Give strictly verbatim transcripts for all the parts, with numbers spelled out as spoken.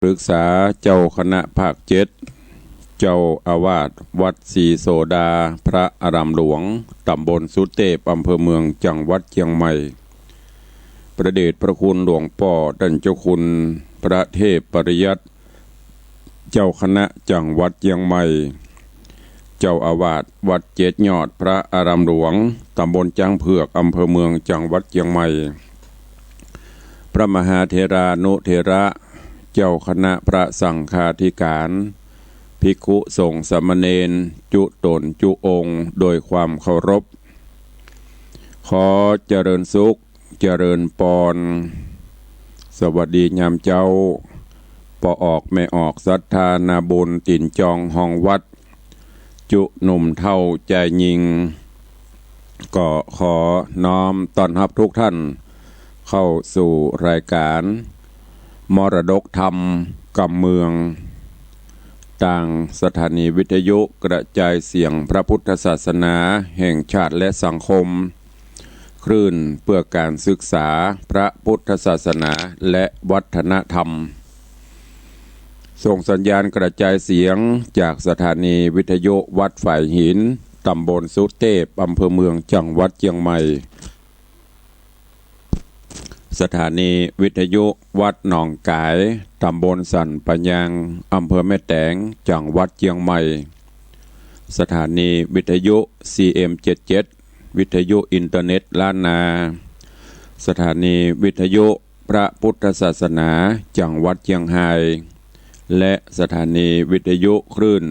ศึกษาเจ้าคณะภาคเจ็ด เจ้าอาวาสวัดศรีโสดา พระอารามหลวง ตำบลสุเตพ อำเภอเมือง จังหวัดเจียงใหม่ พระเดชพระคุณหลวงป้อต้านเจ้าคุณพระเทพปริยัติ เจ้าคณะจังหวัดเจียงใหม่ เจ้าอาวาสวัดเจ็ดยอด พระอารามหลวง ตำบลจ๊างเผือก อำเภอเมือง จังหวัดเจียงใหม่ พระมหาเถรานุเถระ เจ้าคณะพระสังฆาธิการ ภิกขุสงฆ์สามเณร จุ๊ต๋นจุ๊องค์ โดยความเคารพ ขอเจริญสุข เจริญปอน สวัสดียามเจ๊า ป้อออกแม่ออกศรัทธานาบุญ ตี๋นจองฮองวัด จุ๊หนุ่มเฒ่าจายญิง ก็ขอน้อมต้อนฮับทุกท่านเข้าสู่รายการมรดกธรรมกำเมือง ตางสถานีวิทยุกระจายเสียงพระพุทธศาสนาแห่งชาติและสังคม คลื่นเพื่อการศึกษาพระพุทธศาสนาและวัฒนธรรม ส่งสัญญาณกระจายเสียงจากสถานีวิทยุวัดฝายหิน ตำบลสุเตพ อำเภอเมือง จังหวัดเจียงใหม่ สถานีวิทยุวัดหนองก๋าย ตำบลสันป่ายาง อำเภอแม่แตง จังหวัดเจียงใหม่ สถานีวิทยุ ซีเอ็มเจ็ดเจ็ด วิทยุอินเทอร์เน็ตล้านนา สถานีวิทยุพระพุทธศาสนาจังหวัดเจียงฮาย และสถานีวิทยุคลื่น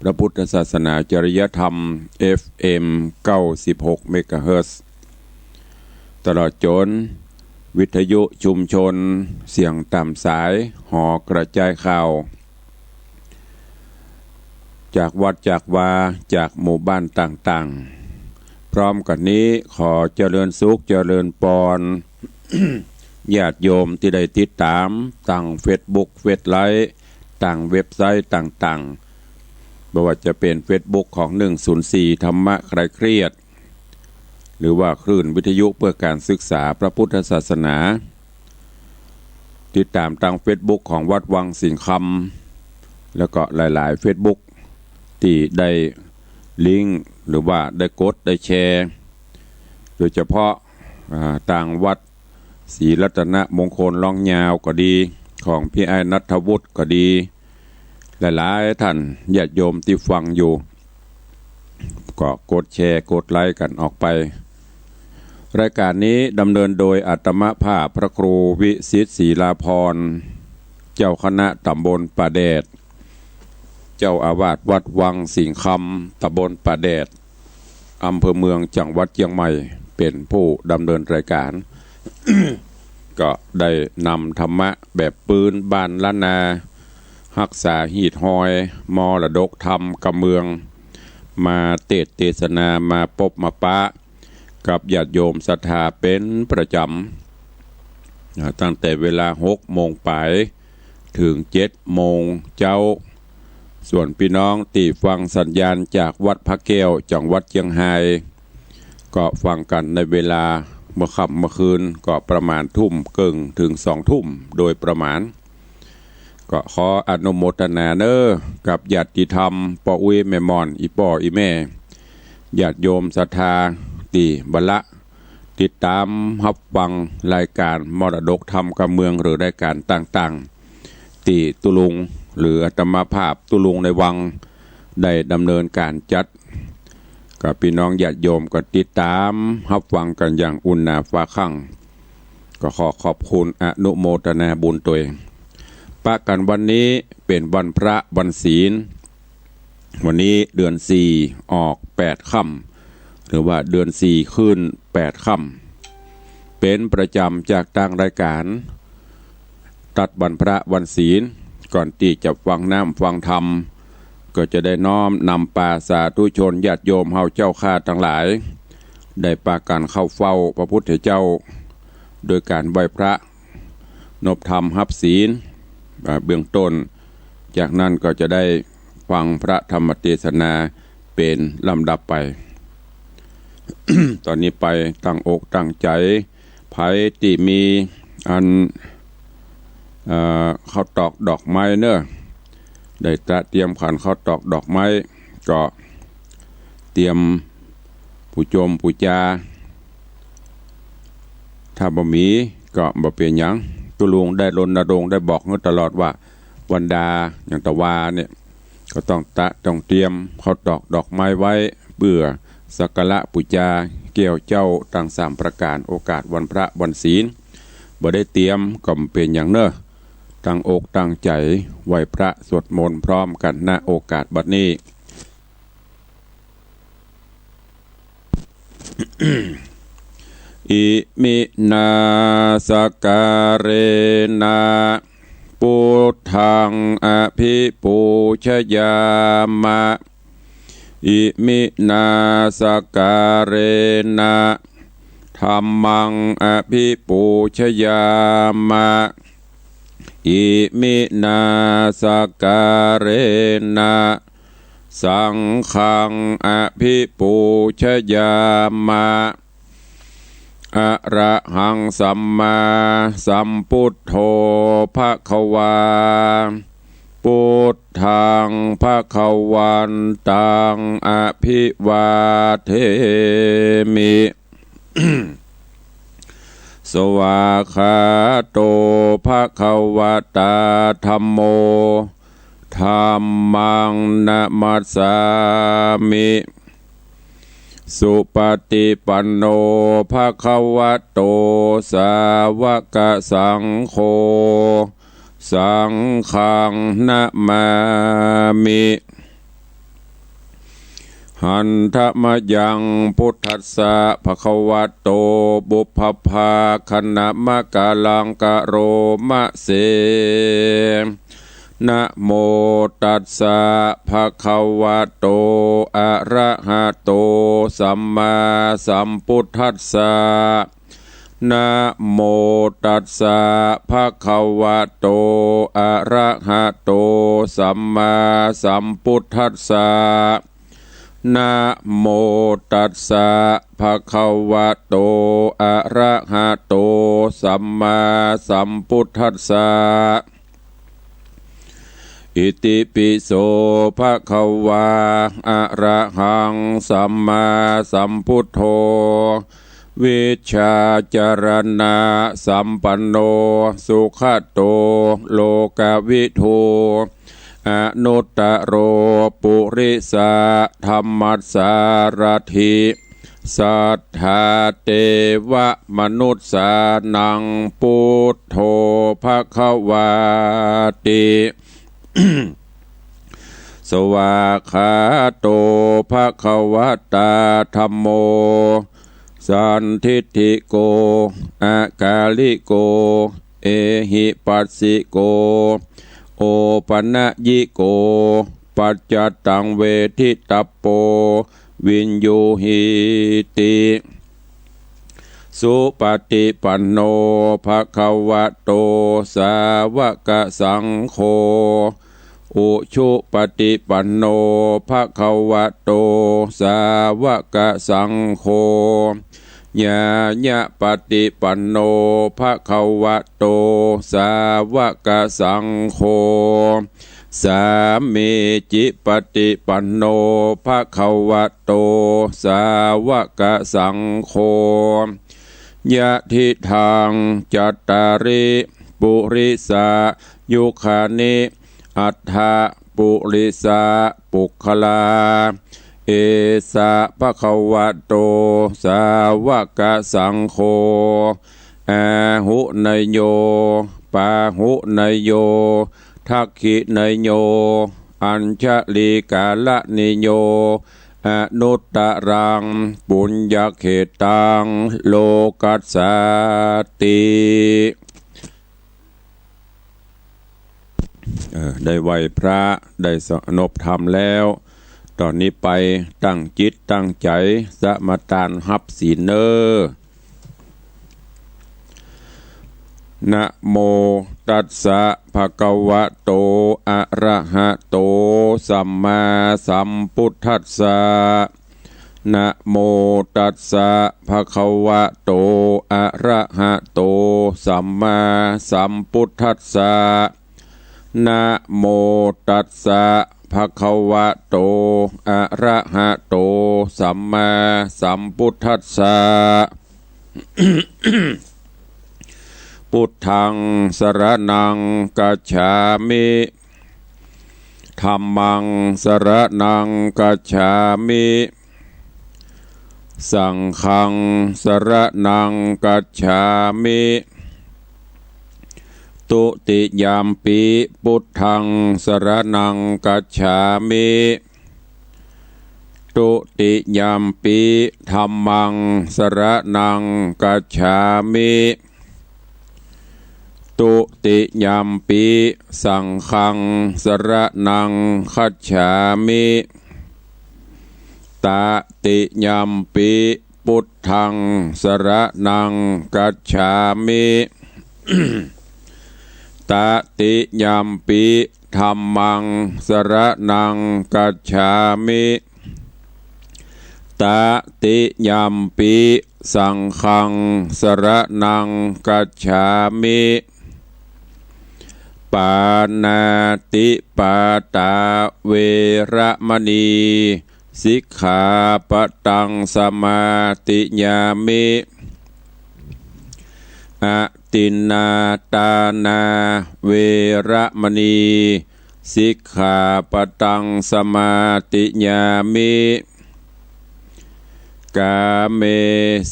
พระพุทธศาสนาจริยธรรม เอฟเอ็ม เก้าสิบหก เมกะเฮิรตซ์ ตลอดจ๋นวิทยุชุมชนเสียงต๋ามสาย หอกระจายข่าว จากวัดจากวา จากหมู่บ้านต่างๆ พร้อมกั๋นนี้ขอเจริญสุขเจริญปอน ญาติโยมตี้ได้ติดต๋ามตางเฟซบุ๊ก เฟซไลฟ์ ตางเว็บไซต์ต่างๆ บ่ว่าจะเป๋นเฟซบุ๊กของ หนึ่งศูนย์สี่ ธรรมะคลายเครียด หรือว่าคลื่นวิทยุเพื่อการศึกษาพระพุทธศาสนา ติดต๋ามตางเฟซบุ๊กของวัดวังสิงห์คำ แล้วก็หลายๆ เฟซบุ๊กตี้ได้ลิงก์ หรือว่าได้กดได้แชร์ โดยเฉพาะ อ่า ตางวัดศรีรัตนมงคลร้องยาวก็ดี ของพี่อ้ายณัฐวุฒิก็ดี หลายๆ ท่านญาติโยมตี้ฟังอยู่ ก็กดแชร์กดไลก์กั๋นออกไป รายการนี้ดำเนินโดยอาตมาภาพพระครูวิสิทธิ์ศรีลาภรณ์ เจ้าคณะตำบลป่าแดด เจ้าอาวาสวัดวังสิงห์คำ ตำบลป่าแดด อำเภอเมือง จังหวัดเจียงใหม่ เป๋นผู้ดำเนินรายการ ก็ได้นำธรรมะแบบปื๊นบ้านล้านนา ฮักษาฮีตฮอยมรดกธรรมกำเมือง มาเตสน์เตสนา มาปบมาปะกับญาติโยมศรัทธาเป๋นประจ๋ำ อ่า ตั้งแต่เวลาหกโมงป๋ายเถิงเจ็ดโมงเจ๊า ส่วนปี้น้องตี้ฟังสัญญาณจากวัดพระแก้ว จังหวัดเจียงฮาย ก็ฟังกั๋นในเวลาเมื่อค่ำเมื่อคืน ก็ประมาณทุ่มเกิ่งเถิงสองทุ่มโดยประมาณ ก็ขออนุโมทนาเน้อ กับญาติธรรม ป้ออุ๊ยแม่หม่อน อี่ป้ออี่แม่ ญาติโยมศรัทธาตี้บ่ละติดต๋ามฮับฟังรายการมรดกธรรมกำเมือง หรือรายการต่างๆ ตี้ตุ๊ลุง หรืออาตมาภาพตุ๊ลุงในวังได้ดำเนินการจัด ก็ปี้น้องญาติโยมก็ติดต๋ามฮับฟังกั๋นอย่างอุ่นหนาฝาคั่ง ก็ขอขอบคุณอนุโมทนาบุญตวย ปะกั๋นวันนี้เป๋นวันพระวันศีล วันนี้เดือนสี่ออกแปดค่ำ หรือว่าเดือนสี่ขึ้นแปดค่ำ เป๋นประจ๋ำจากตางรายการ ตั๊ดวันพระวันศีล ก่อนตี้จะฟังน้ำฟังธรรม ก็จะได้น้อมนำปาสาธุชนญาติโยมเฮาเจ้าข้าตังหลาย ได้ปากั๋นเข้าเฝ้าพระพุทธเจ้า โดยการไหว้พระ นบธรรมฮับศีล อ่า เบื้องต้น จากนั้นก็จะได้ฟังพระธรรมเตสนาเป๋นลำดับไป ต๋อนนี้ไปตั้งอกตั้งใจ๋ ใผตี้มีอัน เอ่อ ข้าวตอกดอกไม้เน่อ ได้ตระเตรียมขันข้าวตอกดอกไม้ ก็เตรียมปู๋จมปู๋จา ถ้าบ่มีก็บ่เป๋นหยัง ตุ๊ลุงได้รณรงค์ได้บอกหื้อตลอดว่า วันดาอย่างตะวาเนี่ย ก็ต้องตระ ต้องเตรียมข้าวตอกดอกไม้ไว้ เปื้อสักการะปู๋จาแก้วเจ้าตังสามประก๋าน โอกาสวันพระวันศีล บ่ได้เตรียมก็บ่เป๋นหยังเน่อ ตั้งอกตั้งใจ๋ไหว้พระสวดมนต์พร้อมกั๋น ณ โอกาสบัดนี้ อิมินาสการะนะ พุทธังอภิปูชยามะ อิมินาสการะนะ ธัมมังอภิปูชยามะ อิมินาสการะนะ สังฆังอภิปูชยามะ อะระหังสัมมาสัมพุทโธภะคะวา พุทธังภะคะวันตังอภิวาเทมิ สวากขาโตภะคะวะตาธัมโม ธัมมังนะมัสสามิ สุปะติปันโนภะคะวะโต สาวะกะสังโฆ สังฆังนะมามิ หันทะมะยังพุทธัสสะภะคะวะโต ปุพพะภาคะนะมะกะลังกะโรมะเส นะโมตัสสะภะคะวะโต อะระหะโต สัมมาสัมพุทธัสสะ นะโมตัสสะภะคะวะโต อะระหะโต สัมมาสัมพุทธัสสะ นะโมตัสสะภะคะวะโต อะระหะโต สัมมาสัมพุทธัสสะ อิติปิโสภะคะวา อะระหังสัมมาสัมพุทโธ วิชชาจารณะสัมปันโน สุขะโต โลกะวิทู อนุตตะโร ปุริสะธัมมัสสารัฐิ สัทธาเตวะมนุสสานัง พุทโธภะคะวาติ สวากขาโตภะคะวะตาธัมโม สันทิฏฐิโก อะกาลิโก เอหิปัสสิโก โอปะนะยิโก ปัจจัตตังเวทิตัปโป วิญญูหีติ สุปะติปันโนภะคะวะโต สาวะกะสังโฆ อุชุปะติปันโนภะคะวะโต สาวะกะสังโฆ ญาญะปะติปันโนภะคะวะโต สาวะกะสังโฆ สามีจิปะติปันโนภะคะวะโต สาวะกะสังโฆ ยะทิทัง จัตตาริ ปุริสา ยุคานิ อัฏฐะ ปุริสะ ปุคคลา เอสะภะคะวะโต สาวะกะสังโฆ อาหุเนยโย ปาหุเนยโย ทักขิเนยโย อัญชลีกาลนิโย อนุตตะรัง ปุญญะเขตัง โลกัสสาติ เอ่อ ได้ไหว้พระ ได้สงบธรรมแล้ว ต๋อนนี้ไปตั้งจิตตั้งใจ๋สมาตานฮับศีลเน่อ นะโมตัสสะภะคะวะโต อะระหะโต สัมมาสัมพุทธัสสะ นะโมตัสสะ ภะคะวะโต อะระหะโต สัมมาสัมพุทธัสสะ นะโมตัสสะ ภะคะวะโต อะระหะโต สัมมาสัมพุทธัสสะ พุทธัง สรณัง คัจฉามิ ธัมมัง สรณัง คัจฉามิ สังฆัง สรณัง คัจฉามิ ทุติยัมปิ พุทธัง สรณัง คัจฉามิ ทุติยัมปิ ธัมมัง สรณัง คัจฉามิ ทุติยัมปิ สังฆัง สรณัง คัจฉามิ ตติยัมปิ พุทธัง สรณัง คัจฉามิ ตติยัมปิ ธัมมัง สรณัง คัจฉามิ ตติยัมปิ สังฆัง สรณัง คัจฉามิ ปาณาติปาตา เวระมะนี สิกขาปะตัง สมาธิยามิ อทินนาทานา เวระมะนี สิกขาปะตัง สมาธิยามิ กาเม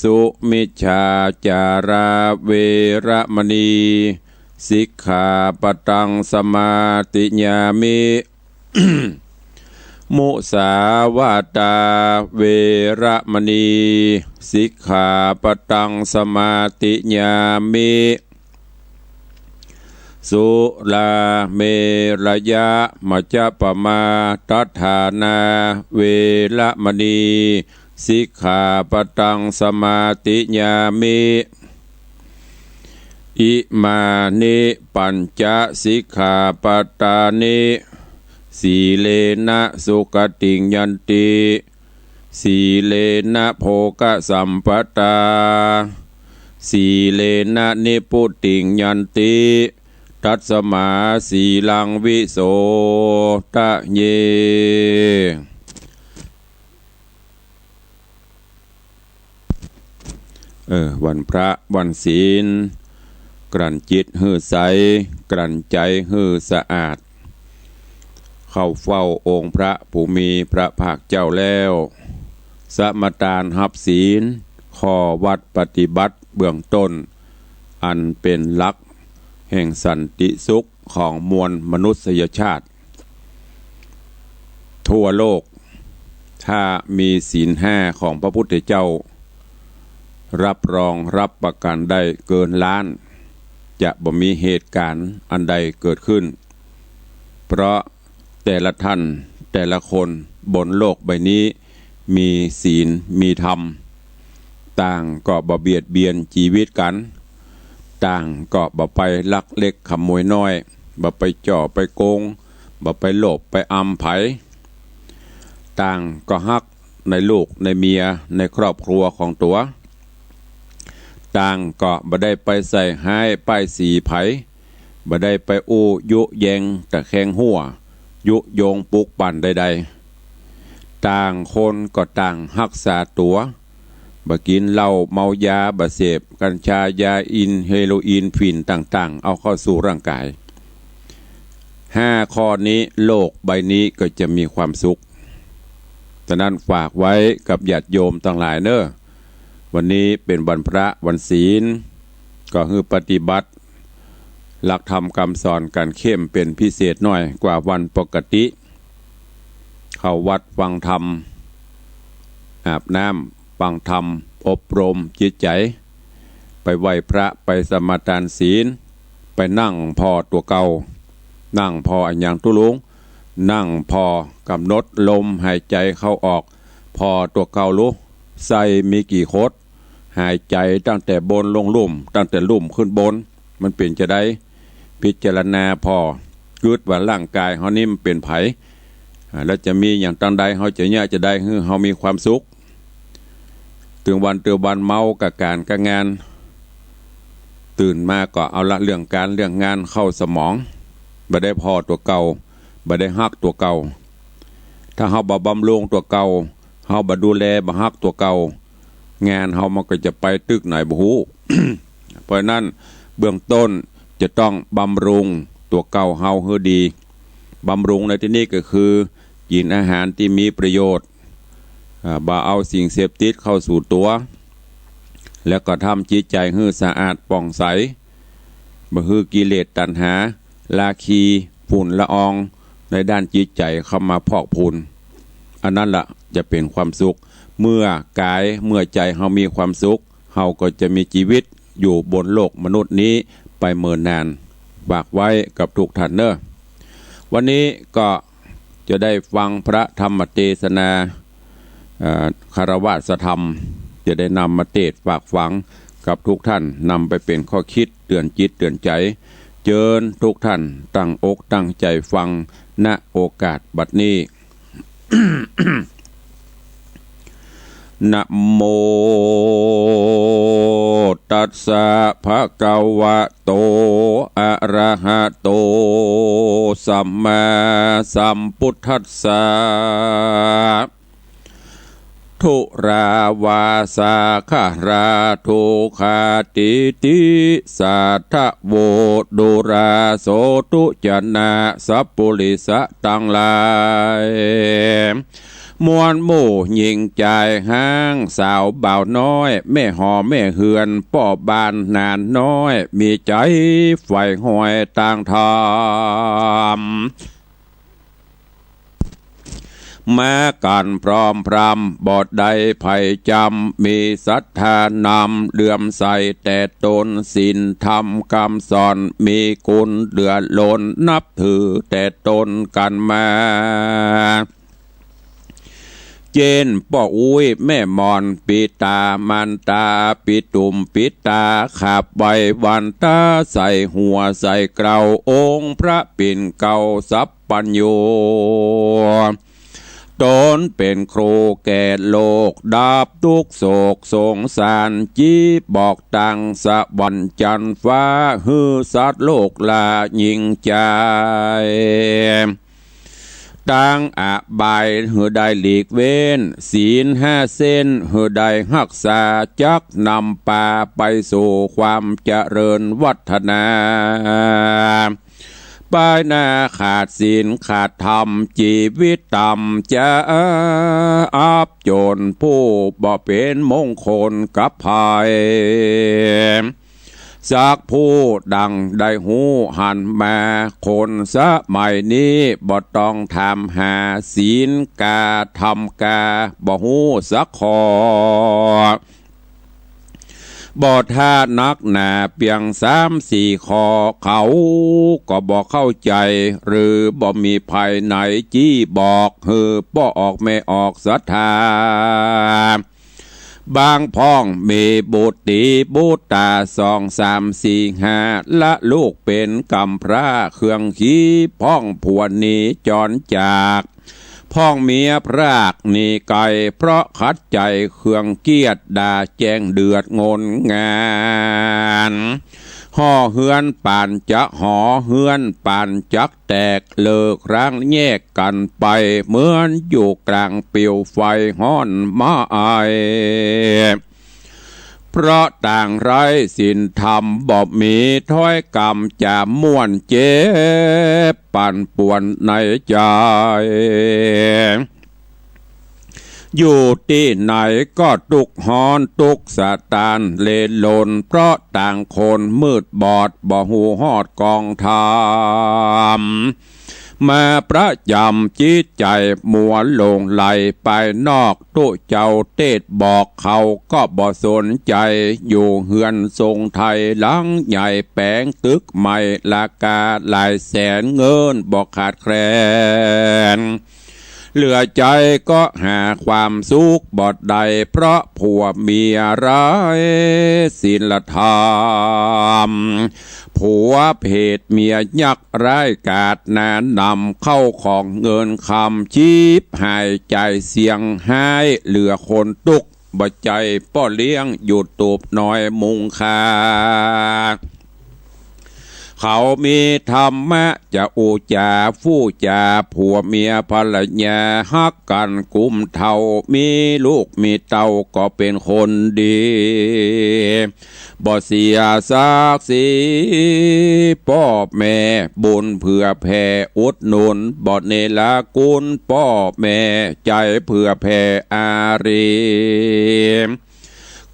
สุมิจฉาจารา เวระมะนี สิกขาปะตัง สมาธิยามิ มุสาวาตา เวระมะนี สิกขาปะตัง สมาธิยามิ สุราเมรยะมัจจปมาทัฏฐานา เวระมะนี สิกขาปะตัง สมาธิยามิ อิมานิ ปัญจสิกขาปะทานิ สีเลนะ สุขติง ยันติ สีเลนะ โภคะสัมปะทา สีเลนะ นิพพุติง ยันติ ตัสมา สีลัง วิโสทะเย เออ วันพระวันศีล กลั่นจิตหื้อใส กลั่นใจ๋หื้อสะอาด เข้าเฝ้าองค์พระผู้มีพระภาคเจ้าแล้ว สมาตานฮับศีล ข้อวัตรปฏิบัติเบื้องต้น อันเป๋นหลักแห่งสันติสุขของมวลมนุษยชาติ ทั่วโลก ถ้ามีศีลห้าของพระพุทธเจ้า รับรองรับประกันได้เกินล้าน จะบ่มีเหตุการณ์อันใดเกิดขึ้น เพราะแต่ละท่านแต่ละคนบนโลกใบนี้มีศีลมีธรรม ต่างก็บ่เบียดเบียนจีวิตกั๋น ต่างก็บ่ไปลักเล็กขโมยน้อย บ่ไปจ่อไปโกง บ่ไปโลภไปอำใผ ต่างก็ฮักในลูกในเมียในครอบครัวของตั๋ว ต่างก็บ่ได้ไปใส่ฮ้ายป้ายสีใผ บ่ได้ไปอู้ยุแยงตะแคงหัว ยุยงปลุกปั่นใดๆ ต่างคนก็ต่างฮักษาตั๋ว บ่กิ๋นเหล้าเมายา บ่เสพกัญชายาอินเฮโรอีนฝิ่นต่างๆ เอาเข้าสู่ร่างกาย ห้าข้อนี้โลกใบนี้ก็จะมีความสุข ฉะนั้นฝากไว้กับญาติโยมตังหลายเน่อ วันนี้เป๋นวันพระวันศีล ก็หื้อปฏิบัติหลักธรรมกำสอนกั๋นเข้มเป๋นพิเศษหน้อยกว่าวันปกติ เข้าวัดฟังธรรม อาบน้ำฟังธรรม อบรมจิตใจ๋ ไปไหว้พระ ไปสมาตานศีล ไปนั่งผ่อตั๋วเก่า นั่งผ่ออะหยังตุ๊ลุง นั่งผ่อกำหนดลมหายใจ๋เข้าออก ผ่อตั๋วเก่าลุ ไส้มีกี่ขด หายใจ๋ตั้งแต่บนลงลุ่ม ตั้งแต่ลุ่มขึ้นบน มันเป๋นจาใด พิจารณาผ่อ กึ๊ดว่าร่างกายเฮานี้มันเป๋นใผ อ่า แล้วจะมีหยังตังใด เฮาจะเยียะจาใดหื้อเฮามีความสุข ตึงวัน ตึงวันเมากับก๋านกับงาน ตื่นมาก็เอาละเรื่องก๋านเรื่องงานเข้าสมอง บ่ได้ผ่อตั๋วเก่า บ่ได้ฮักตั๋วเก่า ถ้าเฮาบ่บำรุงตั๋วเก่า เฮาบ่ดูแล บ่ฮักตั๋วเก่า งานเฮามันก็จะไปตึกไหนบ่ฮู้ เพราะฉะนั้นเบื้องต้นจะต้องบำรุงตั๋วเก่าเฮาหื้อดี บำรุงในตี้นี้ก็คือ กิ๋นอาหารตี้มีประโยชน์ อ่า บ่เอาสิ่งเสพติดเข้าสู่ตั๋ว แล้วก็ทำจิตใจ๋หื้อสะอาดป่องใส บ่หื้อกิเลสตัณหา ราคี ฝุ่นละอองในด้านจิตใจ๋เข้ามาพอกพูน อันนั้นละจะเป๋นความสุข เมื่อกายเมื่อใจ๋เฮามีความสุข เฮาก็จะมีจีวิตอยู่บนโลกมนุษย์นี้ไปเมินนาน ฝากไว้กับทุกท่านเน่อ วันนี้ก็จะได้ฟังพระธรรมเตสนา เอ่อ คฤหัสถธรรม จะได้นำมาเตสน์ฝากฝังกับทุกท่าน นำไปเป๋นข้อคิดเตื๋อนจิตเตื๋อนใจ๋ เจิญทุกท่านตั้งอกตั้งใจ๋ฟัง ณ โอกาสบัดนี้ นะโมตัสสะ ภะคะวะโต อะระหะโต สัมมาสัมพุทธัสสะ ทุราวาสาคาราทุกขาติติ สาทะโว ดูราโสตุจนะ สัปปุริสะตังหลาย มวลหมู่ญิงจายฮ้าง สาวบ่าวน้อย แม่หอแม่เฮือน ป้อบ้านหนานน้อย มีใจ๋ใฝ่ฮอยตางธรรม มากั๋นพร้อมพร่ำ บ่ได้ไผจ๋ำ มีศรัทธานำ เลื่อมใสแต่ต๋น ศีลธรรมกำสอน มีกุณเหลือล้น นับถือแต่ต๋นกั๋นมา เจ้นป้ออุ๊ยแม่หมอน ปิดตามานต๋า ปิดตุ่มปิดต๋า ขาบไหว้หวันต๋า ใส่หัวใส่เกล้า องค์พระปิ่นเกล้าสัพพัญญู ต๋นเป๋นครูแก่โลก ดับตุ๊กข์โศกสงสาร จี๊บอกตางสวรรค์จันทร์ฟ้า หื้อสัตว์โลกลาญิงจาย ตางอบายหื้อได้หลีกเว้น ศีลห้าเส้นหื้อได้ฮักษา จักนำปาไปสู่ความเจริญวัฒนา ปายหน้าขาดศีลขาดธรรม จีวิตต่ำจะอับจน ผู้บ่เป๋นมงคลกับใผ สักผู้ดังได้ฮู้หันมา คนสมัยนี้บ่ต้องถามหา ศีลกาธรรมกาบ่ฮู้สักข้อ บ่ถ้านักหนาเปียงสามสี่ข้อ เขาก็บ่เข้าใจ๋ หรือบ่มีใผไหนจี๊บอก หื้อป้อออกแม่ออกศรัทธา บางพ่องมีบุตรีบุตรา สองสามสี่ห้า ละลูกเป๋นกำพร้า เครื่องขีพ่องผัวหนีจรจาก พ่องเมียพรากหนีไก๋ เพราะขัดใจ๋เครื่องเกียด ด่าแจ้งเดือดงนงาน ห่อเฮือนปานจะหอ เฮือนปานจักแตก เลิกร้างแยกกั๋นไป เหมือนอยู่กลางปิวไฟฮ้อนไหม้ เพราะต่างไร้ศีลธรรมบ่มี ถ้อยกำจาม่วนเจ็บปั่นป่วนในใจ๋ อยู่ตี้ไหนก็ตุ๊กข์ฮ้อนตุ๊กข์สะตานเล่นลน เพราะต่างคนมืดบอดบ่ฮู้ฮอดกองธรรม มาประจ๋ำจิตใจ๋มัวหลงใหลไปนอก ตุ๊เจ้าเตสน์บอกเขาก็บ่สนใจ๋ อยู่เฮือนทรงไทยหลังใหญ่ แป๋งตึกใหม่ราคาหลายแสน เงินบ่ขาดแคลน เหลือใจ๋ก็หาความสุขบ่ได้ เพราะผัวเมียไร้ศีลธรรม ผัวเพศเมียยักษ์ร้ายกาจหนานำ เข้าของเงินคำฉิบหาย ใจ๋เสี้ยงฮ้าย เหลือคนตุ๊กข์ บ่ใจ้ป้อเลี้ยงอยู่ตูบน้อยมุงคา เขามีธรรมะจะอู้จ๋าฟู่จ๋า ผัวเมียภรรยาฮักกั๋นกุมเฒ่า มีลูกมีเต้าก็เป๋นคนดี บ่เสียศักดิ์ศรีป้อแม่ บุญเผื่อแผ่อุดหนุน บ่เนรคุณป้อแม่ ใจ๋เผื่อแผ่อารี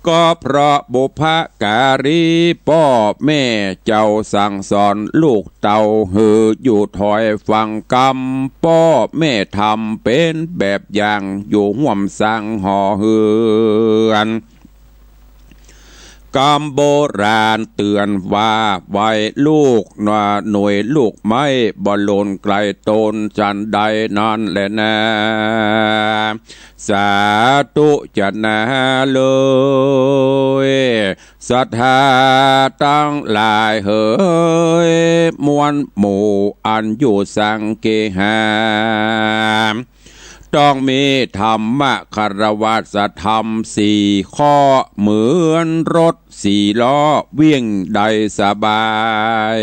ก็เพราะบุพการีป้อแม่เจ้าสั่งสอนลูกเต้าหื้ออยู่ถ้อยฟังกำ ป้อแม่ทำเป๋นแบบอย่างอยู่ฮ่วมสร้างหอเฮือน กำโบราณเตื๋อนว่า ไหว้ลูกนาหน่วยลูกไม้ บ่หล่นไกลต้น ฉันใดนั้นแลนา สาธุจะนาเลย ศรัทธาตังหลายเหย มวลหมู่อันอยู่สังเกหา ต้องมีธรรมะคารวะธรรมสี่ข้อ เหมือนรถสี่ล้อวิ่งได้สบาย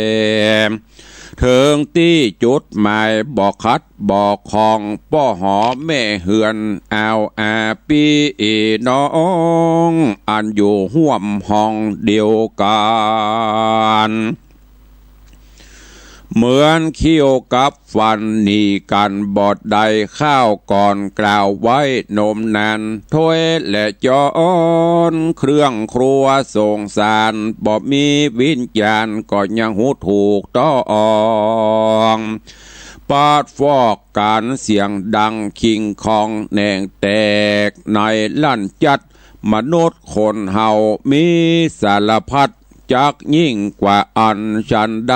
เถิงตี้จุดหมายบ่ขัดบ่ข้อง ป้อหอแม่เฮือน อาวอาปี้น้อง อันอยู่ฮ่วมห้องเดียวกั๋น เหมือนเขี้ยวกับฟันหนีกั๋นบ่ได้ คราวก่อนกล่าวไว้นมนาน ถ้วยและจ๊อนเครื่องครัวสงสาร บ่มีวิญญาณก็ยังฮู้ถูกต้อง ปาดฟอกกั๋นเสียงดังคิงคอง แหน่งแตกในลั่นจัด มนุษย์คนเฮามีสารพัด จักยิ่งกว่าอั้นฉันใด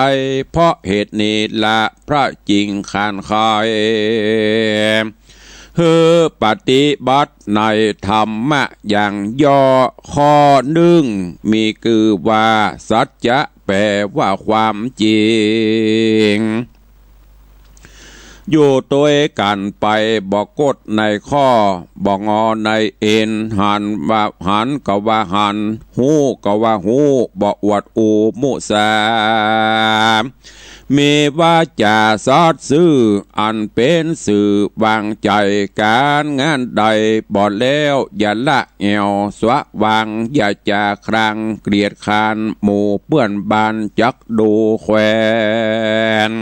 เพราะเหตุนี้ละพระจึงขานไข หื้อปฏิบัติในธรรมะอย่างย่อ ข้อนึ่งมีจื้อว่าสัจจะ แป๋ว่าความจริง อยู่ตวยกั๋นไป บ่กดในข้อ บ่งอในเอ็น หันว่าหันก็ว่าหัน ฮู้ก็ว่าฮู้ บ่อวดอู้มุสา มีวาจ๋าสัตย์ซื่อ อันเป๋นสื่อวางใจ๋ ก๋านงานใดบ่แล้วอย่าละแอ่ว สวะวางอย่าจ๋าคลาง เกลียดคร้านหมู่เปื้อนบ้านจักดูแควน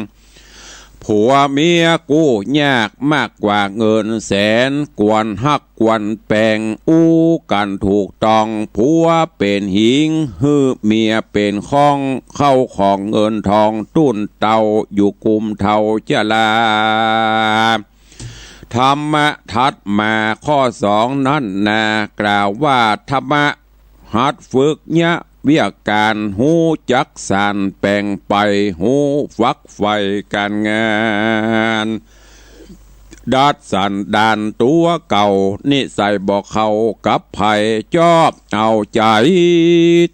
ผัวเมียกู้ยากมากกว่าเงินแสน ควรฮักควรแปง อู้กั๋นถูกต้อง ผัวเป๋นหิง หื้อเมียเป๋นข้อง เข้าของเงินทองตุ้นเต้า อยู่กุมเฒ่าจะลา ธรรมะถัดมาข้อสองนั้นนา กล่าวว่าธรรมะ หัดฝึกเยียะเวียกก๋าน ฮู้จักสานแป๋งไป ฮู้ฝักใฝ่ก๋านงาน ดัดสันดานตั๋วเก่า นิสัยบ่เข้ากับใผ จอบเอาใจ๋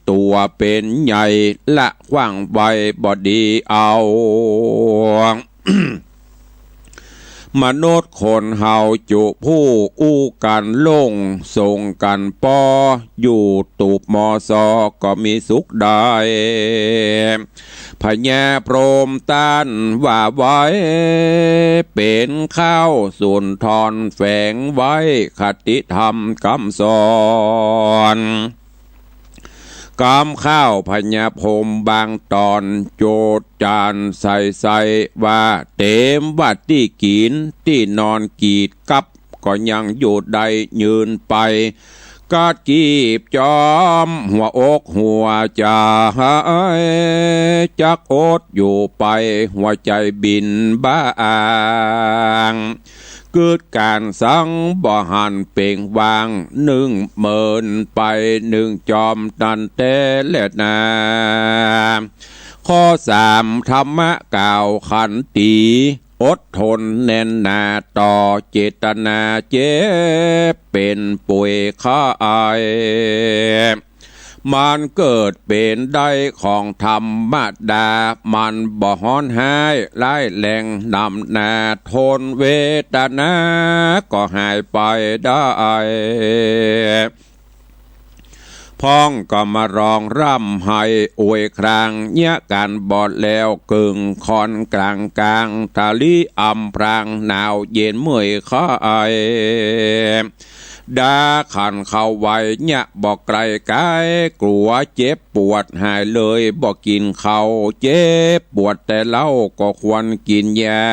ตั๋วเป๋นใหญ่ ละขว้างไว้บ่ดีเอา มนุษย์คนเฮาจุผู้อู้กั๋นลง ส่งกั๋นปอ อยู่ตูบมอซอก็มีสุขได้ พญาพรหมต้านว่าไว้ เป๋นข้าวสุนทรแฝงไว้ คติธรรมกำสอน กำข้าวพญาพรหมบางต๋อน โจทย์จานใสๆ ว่าเต๋มว่าตี้กิ๋น ตี้นอนกีดกับ ก็ยังอยู่ได้ยืนไป กัดกีบจอมหัวอกหัวใจ๋ จักอดอยู่ไป หัวใจ๋บิ่นบ้าง กึ๊ดก๋านสังบ่หันเป๋งว่าง นึ่งเมินไปนึ่งจอมตันแต๊แลนา ข้อสาม ธรรมะกล่าวขันตี อดทนแน่นหนาต่อเจตนาเจ็บเป๋นป่วยไข้ มันเกิดเป๋นได้ของธรรมดา มันบ่ฮ้อนฮ้ายร้ายแรงนำหน้า ทนเวทนาก็หายไปได้ พ่องก็มาร้องร่ำไห้โอยคราง เยียะกั๋นบ่แล้วเกิ่ง ค่อนกลางกลาง ทะลิอำพราง หนาวเย็นเมื่อยไข้ ดาขันเข้าไว้เยียะบ่ไกลไกล กั๋วเจ็บปวดหายเลยบ่กิ๋นข้าว เจ็บปวดแต่เล้าก็ควรกิ๋นยา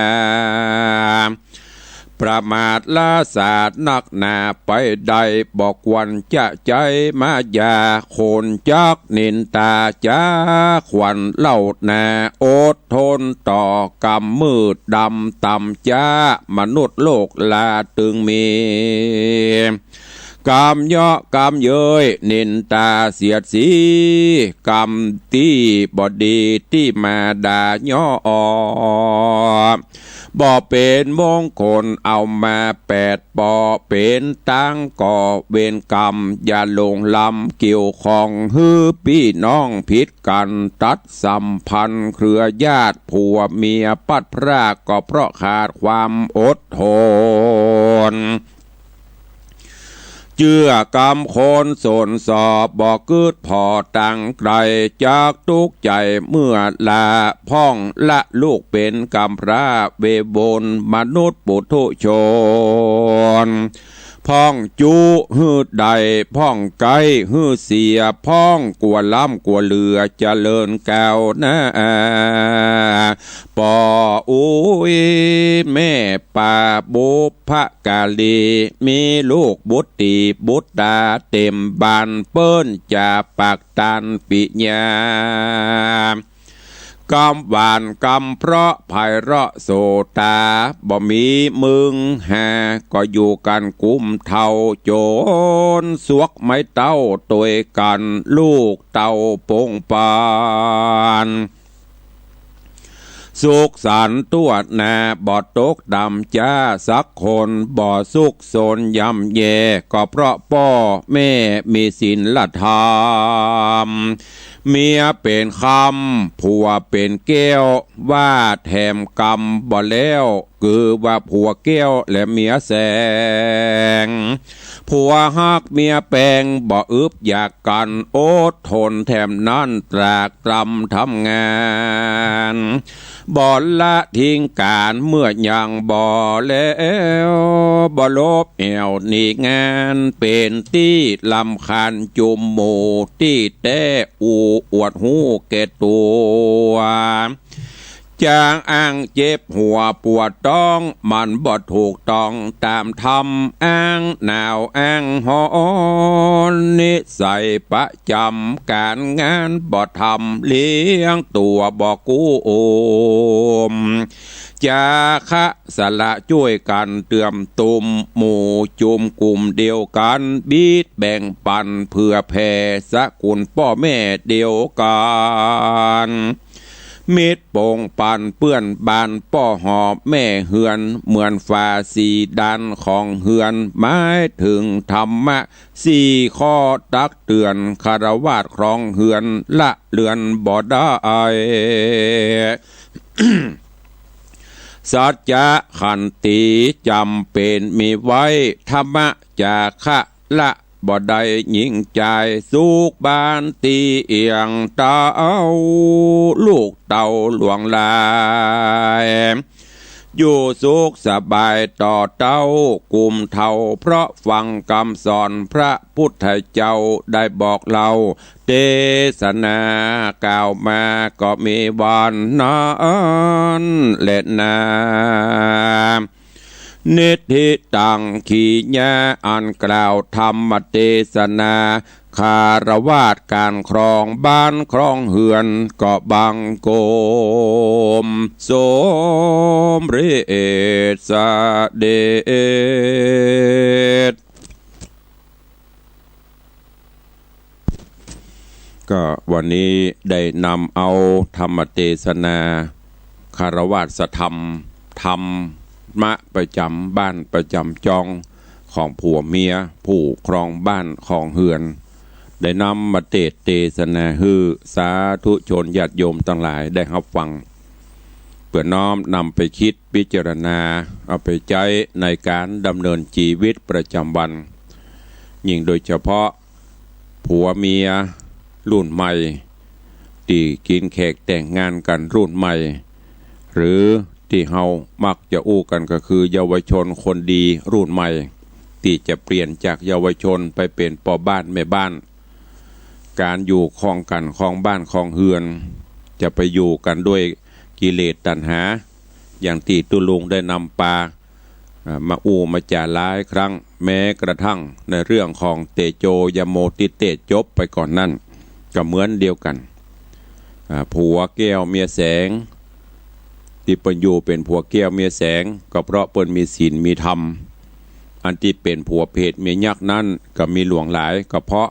ประมาทละสาดนักหนาไปได้ บ่ควรจะใจ๊มายา คนจักนินตาจะขวัญเล่านา อดทนต่อกรรมมืดดำต่ำจ๊า มนุษย์โลกลาตึงมี กรรมเยาะกรรมเย้ยนินตาเสียดสี กรรมตี้บ่ดีตี้มาด่าเยาะ บ่เป๋นมงคลเอามาแปดเปาะ เป๋นตังก่อเวรกรรม อย่าหลงลำเกี่ยวข้อง หื้อปี้น้องผิดกั๋น ตัดสัมพันธ์เครือญาติ ผัวเมียพลัดพรากก็เพราะขาดความอดทน เจื้อกำคนสนสอบ บ่กึ๊ดผ่อตังไกล จักตุ๊กใจ๋เมื่อลา พ่องละลูกเป๋นกำพร้า เววนมนุษย์ปุถุชน พ่องจุหื้อได้ พ่องใก้หื้อเสีย พ่องกั๋วล้ำกั๋วเหลือ เจริญก้าวหน้า ป้ออุ๊ยแม่ป้าบุพกาลี มีลูกบุตรีบุตราเต๋มบ้าน เปิ้นจะปักตานปิญญา กำหวานกำเพราะไพเราะโสตา บ่มีมึงหา ก็อยู่กั๋นกุมเฒ่า จ๋นสวกไม้เต๊าตวยกั๋น ลูกเต้าปงปาน สุขสันต์ตั้วหน้า บ่ตกต่ำจ๊าสักคน บ่สุขสนย่ำแย่ ก็เพราะป้อแม่มีศีลธรรม เมียเป๋นคำ ผัวเป๋นแก้ว ว่าแถมกำบ่แล้ว คือว่าผัวแก้วและเมียแสง ผัวฮักเมียแปง บ่อึบอยากกั๋น อดทนแถมนั้น ตรากตรำทำงาน บ่ละทิ้งก๋าน เมื่อยังบ่แล้ว บ่ลบแอ่วหนีงาน เป๋นตี้รำคาญจุมหมู่ ตี้แต๊อู้อวดฮู้แก่ตั๋ว จางอ้างเจ็บหัวปวดต๊อง มันบ่ถูกต้องต๋ามธรรม อ้างหนาวอ้างฮ้อน นิสัยประจ๋ำก๋านงานบ่ทำ เลี้ยงตั๋วบ่กู้อุ้ม จาคะสละจ้วยกั๋นเตื้อมตุ้ม หมู่จุมกุ่มเดียวกั๋น บีดแบ่งปั๋นเผื่อแผ่ สกุลป้อแม่เดียวกั๋น มิตรปงปันเปื้อนบ้าน ป้อหอบแม่เฮือน เหมือนฝาสี่ด้านของเฮือน หมายเถิงธรรมะสี่ข้อตักเตื๋อน ฆราวาสครองเฮือน ละเลือนบ่ได้ สัจจะขันติจ๋ำเป๋นมีไว้ ธรรมะจาคะละบ่ได้ ญิงจายสุขบ้านตี้เอี่ยง เต้าลูกเต้าหลวงหลาย อยู่สุขสบายต่อเต้ากุมเฒ่า เพราะฟังกำสอนพระพุทธเจ้าได้บอกเล่า เตสนากล่าวมาก็มีวันนั้นแลนา นิทธิตัง ขีญา อันกล่าวธรรมเตสนา ฆราวาสก๋านครองบ้านครองเฮือน ก็บังคมสมเร็จเสด็จ ก็วันนี้ได้นำเอาธรรมเตสนา ฆราวาสธรรม ธรรมะประจ๋ำบ้านประจ๋ำจ๊อง ของผัวเมียผู้ครองบ้านครองเฮือน ได้นำมาเตสน์เตสนาหื้อสาธุชนญาติโยมตังหลายได้ฮับฟัง เปื้อน้อมนำไปกึ๊ดพิจารณา เอาไปใจ๊ในก๋านดำเนินจีวิตประจ๋ำวัน ยิ่งโดยเฉพาะผัวเมียรุ่นใหม่ ตี้กิ๋นแขกแต่งงานกั๋นรุ่นใหม่ หรือตี้เฮามักจะอู้กั๋นก็คือเยาวชนคนดีรุ่นใหม่ ตี้จะเปลี่ยนจากเยาวชนไปเป๋นป้อบ้านแม่บ้าน ก๋านอยู่ครองกั๋นครองบ้านครองเฮือน จะไปอยู่กั๋นด้วยกิเลสตัณหา อย่างตี้ตุ๊ลุงได้นำปา อ่า มาอู้มาจ๋าหลายครั้ง แม้กระทั่งในเรื่องของเตโจยโมทิเตสน์จบไปก่อนนั้น ก็เหมือนเดียวกั๋น อ่า ผัวแก้วเมียแสง ตี้เปิ้นอยู่เป๋นผัวแก้วเมียแสง ก็เพราะเปิ้นมีศีลมีธรรม อันตี้เป๋นผัวเปรตเมียยักษ์นั้นก็มีหลวงหลาย ก็เพราะ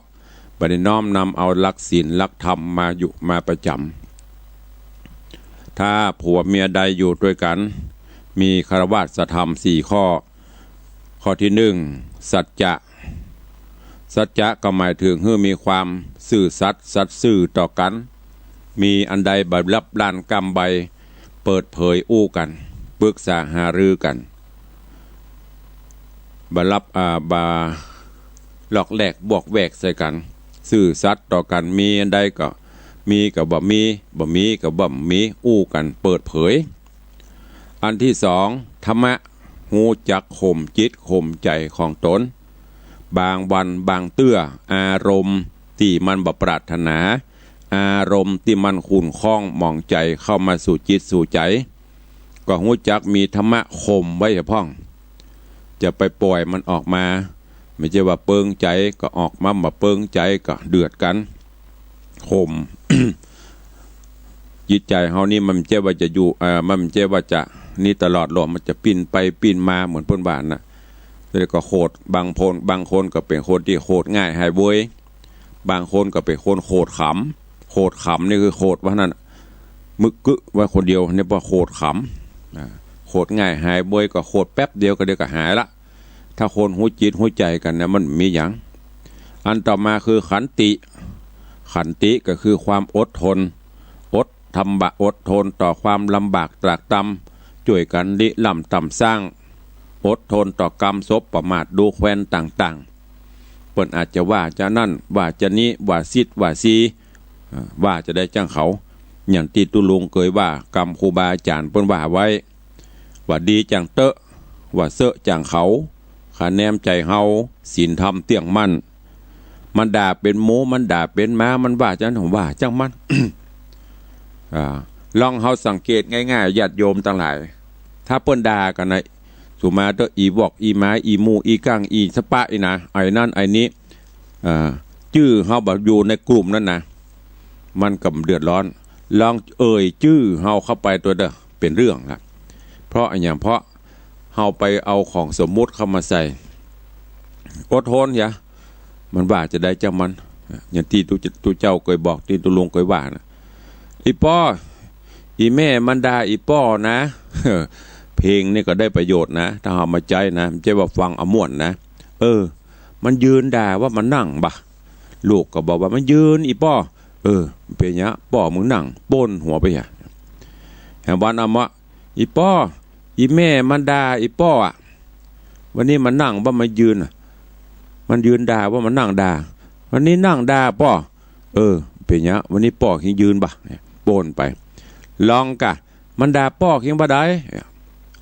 บ่ได้น้อมนำเอาหลักศีลหลักธรรมมาอยู่มาประจ๋ำ ถ้าผัวเมียใดอยู่ตวยกั๋น มีฆราวาสธรรมสี่ข้อ ข้อตี้หนึ่ง สัจจะ สัจจะก็หมายเถิงหื้อมีความซื่อสัตย์สัตย์ซื่อต่อกั๋น มีอันใดบ่ลับล้านก้ำใบ้ เปิดเผยอู้กั๋น ปรึกษาหารือกั๋น บ่ลับ อ่า บ่ลอกแลกบวกแวกใส่กั๋น ซื่อสัตย์ต่อกั๋น มีอันใดก็ มีก็บ่มี บ่มีก็บ่มี อู้กั๋นเปิดเผย อันตี้สอง ธรรมะ ฮู้จักข่มจิตข่มใจ๋ของต๋น บางวันบางเตื้อ อารมณ์ตี้มันบ่ปรารถนา อารมณ์ตี้มันขุ่นข้องหมองใจ๋เข้ามาสู่จิตสู่ใจ๋ ก็ฮู้จักมีธรรมะข่มไว้เสียพ่อง จะไปปล่อยมันออกมา บ่ใจ้ว่าเปิงใจ๋ก็ออกมา บ่เปิงใจ๋ก็เดือดกั๋น ข่ม จิตใจ๋เฮานี่มันบ่ใจ้ว่าจะอยู่ เอ่อ มันบ่ใจ้ว่าจะนี่ตลอดหรอก มันจะปิ้นไปปิ้นมาเหมือนเปิ้นว่าน่ะ แล้วก็โขด บางคน บางคนก็เป๋นคนตี้โขดง่ายหายเวย บางคนก็เป๋นคนโขดขำ โขดขำนี่คือโขดว่านั้น มึกกึ๊ไว้คนเดียว นี่ว่าโขดขำ อ่า โขดง่ายหายเวย ก็โขดแป๊บเดียวก็เดี๋ยวก็หายละ ถ้าคนฮู้จิตฮู้ใจ๋กั๋นนะ มันบ่มีหยัง อันต่อมาคือขันติ ขันติก็คือความอดทน อดทำบะ อดทนต่อความลำบากตรากตรำ จ้วยกั๋นริเริ่มต๋ามสร้าง อดทนต่อกำสบประมาทดูแควนต่างๆ เปิ้นอาจจะว่าจานั้น ว่าจานี้ ว่าซิดว่าซี อ่า ว่าจะใดจั้งเขา อย่างตี้ตุ๊ลุงเกยว่ากำครูบาอาจ๋ารย์เปิ้นว่าไว้ ว่าดีจั้งเต๊อะ ว่าเซอะจั้งเขา คะแนนใจ๋เฮา ศีลธรรมเตี้ยงมั่น มันด่าเป๋นหมู มันด่าเป๋นหมา มันว่าจานั้น ว่าจั้งมัน อ่า ลองเฮาสังเกตง่ายๆ ญาติโยมตังหลาย ถ้าเปิ้นด่ากั๋นนะ สุมาเต๊อะ อี่วอก อี่หมา อี่หมู อี่กั้ง อี่สะปะ อี้นะ ไอ้นั้น ไอ้นี้ อ่า จื้อเฮาบ่อยู่ในกลุ่มนั้นนะ มันก็บ่เดือดร้อน ลองเอ่ยจื้อเฮาเข้าไปตวยเต๊อะ เป๋นเรื่องละ เพราะอะหยัง เพราะเฮาไปเอาของสมมุติเข้ามาใส่ อดทนเหีย มันว่าจะใดจั้งมัน อย่างตี้ตุ๊ ตุ๊เจ้าเกยบอก ตี้ตุ๊ลุงเกยว่านะ อี่ป้อ อี่แม่มันด่าอี่ป้อนะ เพลงนี่ก็ได้ประโยชน์นะ ถ้าเฮามาใจ๊นะ บ่ใจ้ว่าฟังเอาม่วนนะ เออ มันยืนด่าว่ามันนั่งบ่ะ ลูกก็บอกว่ามันยืนอี่ป้อ เออ เป๋นหยัง ป้อมึงนั่ง ป้นหัวไปเหีย แหมวันเอามา อี่ป้อ อี่แม่มันด่าอี่ป้ออะ วันนี้มันนั่งบ่ามันยืนอะ มันยืนด่าบ่ามันนั่งด่า วันนี้นั่งด่าป้อ เออ เป๋นหยัง วันนี้ป้อเหียงยืนบ่ะ ป้นไป ลองกะ มันด่าป้อเหียงบ่าใด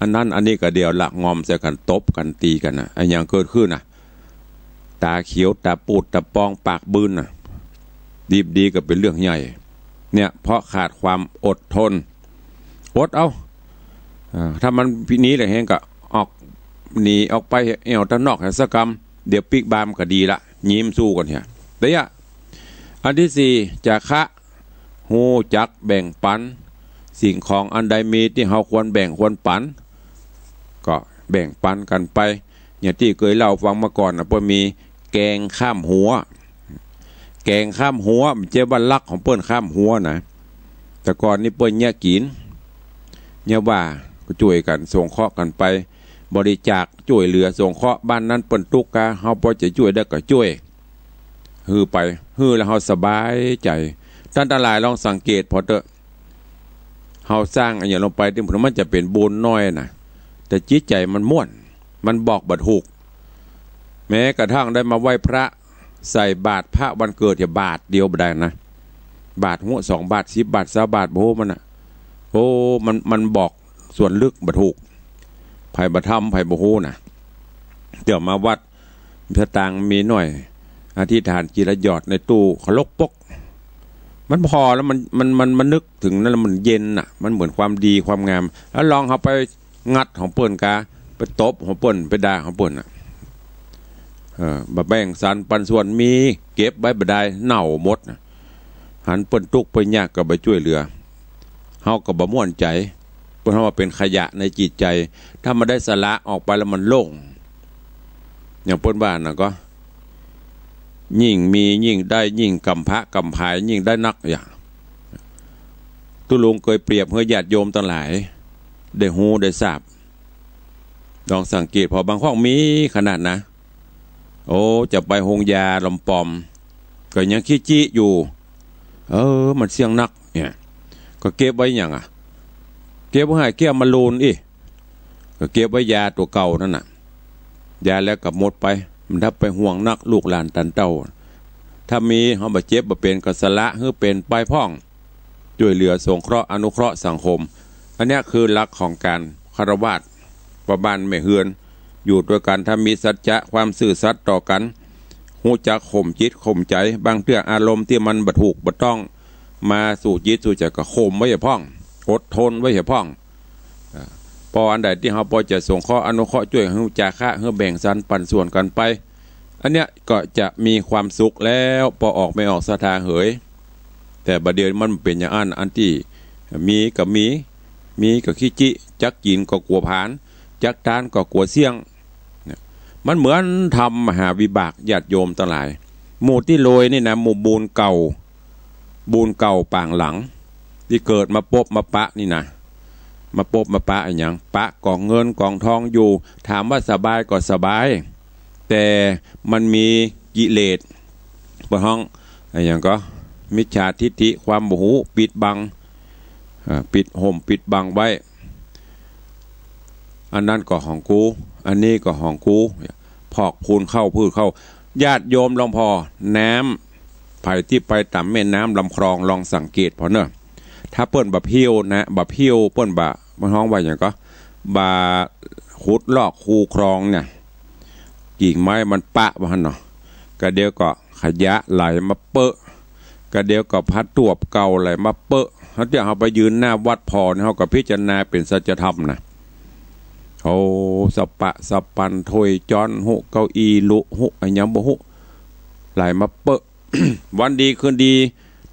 อันนั้นอันนี้ก็เดี๋ยวละงอมใส่กั๋น ตบกั๋น ตี๋กั๋นนะ อะหยังเกิดขึ้นน่ะ ต๋าเขียว ต๋าปูด ต๋าปอง ปากบืนน่ะ ดิบดีก็เป๋นเรื่องใหญ่ เนี่ย เพราะขาดความอดทน อดเอา อ่า ถ้ามันหนีแหลงแฮงก็ออก หนีออกไปแอ่วตางนอกแหมสักกำ เดี๋ยวปิ๊กบามก็ดีละ ยิ้มสู้กั๋นเหีย แต่ยะ อันตี้สี่ จาคะ ฮู้จักแบ่งปั๋น สิ่งของอันใดมีตี้เฮาควรแบ่งควรปั๋น ก็แบ่งปั๋นกั๋นไป อย่างตี้เกยเล่าฟังมาก่อนน่ะ เปิ้นมีแกงข้ามหัว แกงข้ามหัว บ่ใจ้ว่าลักของเปิ้นข้ามหัวนะ แต่ก่อนนี่เปิ้นเยียะกิ๋น เยียะว่า ก็จ้วยกั๋นสงเคราะห์กั๋นไป บริจาคจ้วยเหลือสงเคราะห์ บ้านนั้นเปิ้นตุ๊กข์กา เฮาปอจะจ้วยได้ก็จ้วย หื้อไป หื้อแล้วเฮาสบายใจ๋ ต้านตังหลายลองสังเกตผ่อเต๊อะ เฮาสร้างอะหยังลงไปตี้มันจะเป๋นบุญน้อยนะ แต่จิตใจ๋มันม่วน มันบอกบ่ถูก แม้กระทั่งได้มาไหว้พระ ใส่บาตรพระวันเกิดเหียบาตรเดียวบ่ได้นะ บาตรหั้วสองบาตร สิบบาตร ซาวบาตร บ่ฮู้มันน่ะ โอ้ มัน มันบอกส่วนลึกบ่ถูก ใผบ่ทำ ใผบ่ฮู้นะ เดี๋ยวมาวัด สตางค์มีน้อย อธิษฐานจีละหยอดในตู้ เคารพปก มันผ่อแล้วมัน มัน มัน มันนึกเถิงนั้นแล้วมันเย็นน่ะ มันเหมือนความดีความงาม แล้วลองเฮาไป งัดของเปิ้นกา ไปตบของเปิ้น ไปด่าของเปิ้นน่ะ เออ บ่แบ่งสรรปันส่วน มีเก็บไว้บ่ได้ เน่าหมดน่ะ หันเปิ้นตุ๊กข์เปิ้นยากก็บ่จ้วยเหลือ เฮาก็บ่ม่วนใจ๋ เปิ้นเฮาว่าเป๋นขยะในจิตใจ๋ ถ้ามันได้สละออกไปแล้วมันโล่ง อย่างเปิ้นว่าน่ะก็ ยิ่งมียิ่งได้ ยิ่งกำพร้ากำผาย ยิ่งได้นัก อย่าง ตุ๊ลุงเกยเปรียบหื้อญาติโยมตังหลาย ได้ฮู้ได้ทราบ ลองสังเกตผ่อ บางห้องมีขนาดนะ โอ้ จะไปโฮงยาลำปอม ก็ยังขี้จี้อยู่ เออ มันเสี้ยงนัก เนี่ย ก็เก็บไว้หยังอะ เก็บไว้หื้อแก้วมะลูนอี้ ก็เก็บไว้ยาตั๋วเก่านั่นน่ะ ยาแล้วก็หมดไป มันถ้าไปห่วงนักลูกหลานตันเต้า ถ้ามีเฮาบ่เจ็บบ่เป๋นก็สละหื้อเป๋นไปพ่อง จ้วยเหลือสงเคราะห์อนุเคราะห์สังคม อันเนี้ยคือหลักของก๋านฆราวาส ป้อบ้านแม่เฮือน อยู่ตวยกั๋น ถ้ามีสัจจะความซื่อสัตย์ต่อกั๋น ฮู้จักข่มจิตข่มใจ๋ บางเตื้ออารมณ์ตี้มันบ่ถูกบ่ต้อง มาสู่จิตสู่ใจ๋ก็ข่มไว้เหียพ่อง อดทนไว้เหียพ่อง อ่า ปออันใดตี้เฮาปอจะสงเคราะห์อนุเคราะห์จ้วย หื้อจาคะ หื้อแบ่งสรรปันส่วนกั๋นไป อันเนี้ยก็จะมีความสุขแล้ว ปอออกแม่ออกศรัทธาเหย แต่บ่าเดี่ยวมันเป๋นอย่างอั้น อันตี้มีก็มี มีก็ขี้จี้ จักกิ๋นก็กั๋วผลาญ จักตานก็กั๋วเสี้ยง เนี่ย มันเหมือนธรรมมหาวิบาก ญาติโยมตังหลาย หมู่ตี้รวยนี่นะ หมู่บุญเก่า บุญเก่าปางหลัง ตี้เกิดมาปบมาปะนี่นะ มาปบมาปะอะหยัง ปะก๋องเงินก๋องทองอยู่ ถามว่าสบายก็สบาย แต่มันมีกิเลส บ่ฮ้องอะหยังก็ มิจฉาทิฏฐิ ความบ่ฮู้ ปิดบัง อ่า ปิดห่มปิดบังไว้ อันนั้นก็ของกู อันนี้ก็ของกู พอกพูนเข้าพืชเข้า ญาติโยมลองผ่อ น้ำ ใผตี้ไปต๋ามแม่น้ำลำคลองลองสังเกตผ่อเน่อ ถ้าเปิ้นบ่เผี้ยวนะ บ่เผี้ยว เปิ้นบ่ มันฮ้องว่าหยังก็ บ่ขุดลอกคูคลองเนี่ย กิ่งไม้มันปะว่าหั้นเนาะ กะเดี๋ยวก็ขยะไหลมาเป๊อะ กะเดี๋ยวก็ผ้าตวบเก่าไหลมาเป๊อะ เฮาเตี้ยเฮาไปยืนหน้าวัดผ่อนี่ เฮาก็พิจารณาเป๋นสัจธรรมนะ โอ้ สะปะสะปัน ถ้วยจ๊อน ฮู้ เก้าอี้ลุ ฮู้ อะหยังบ่ฮู้ ไหลมาเป๊อะ วันดีคืนดี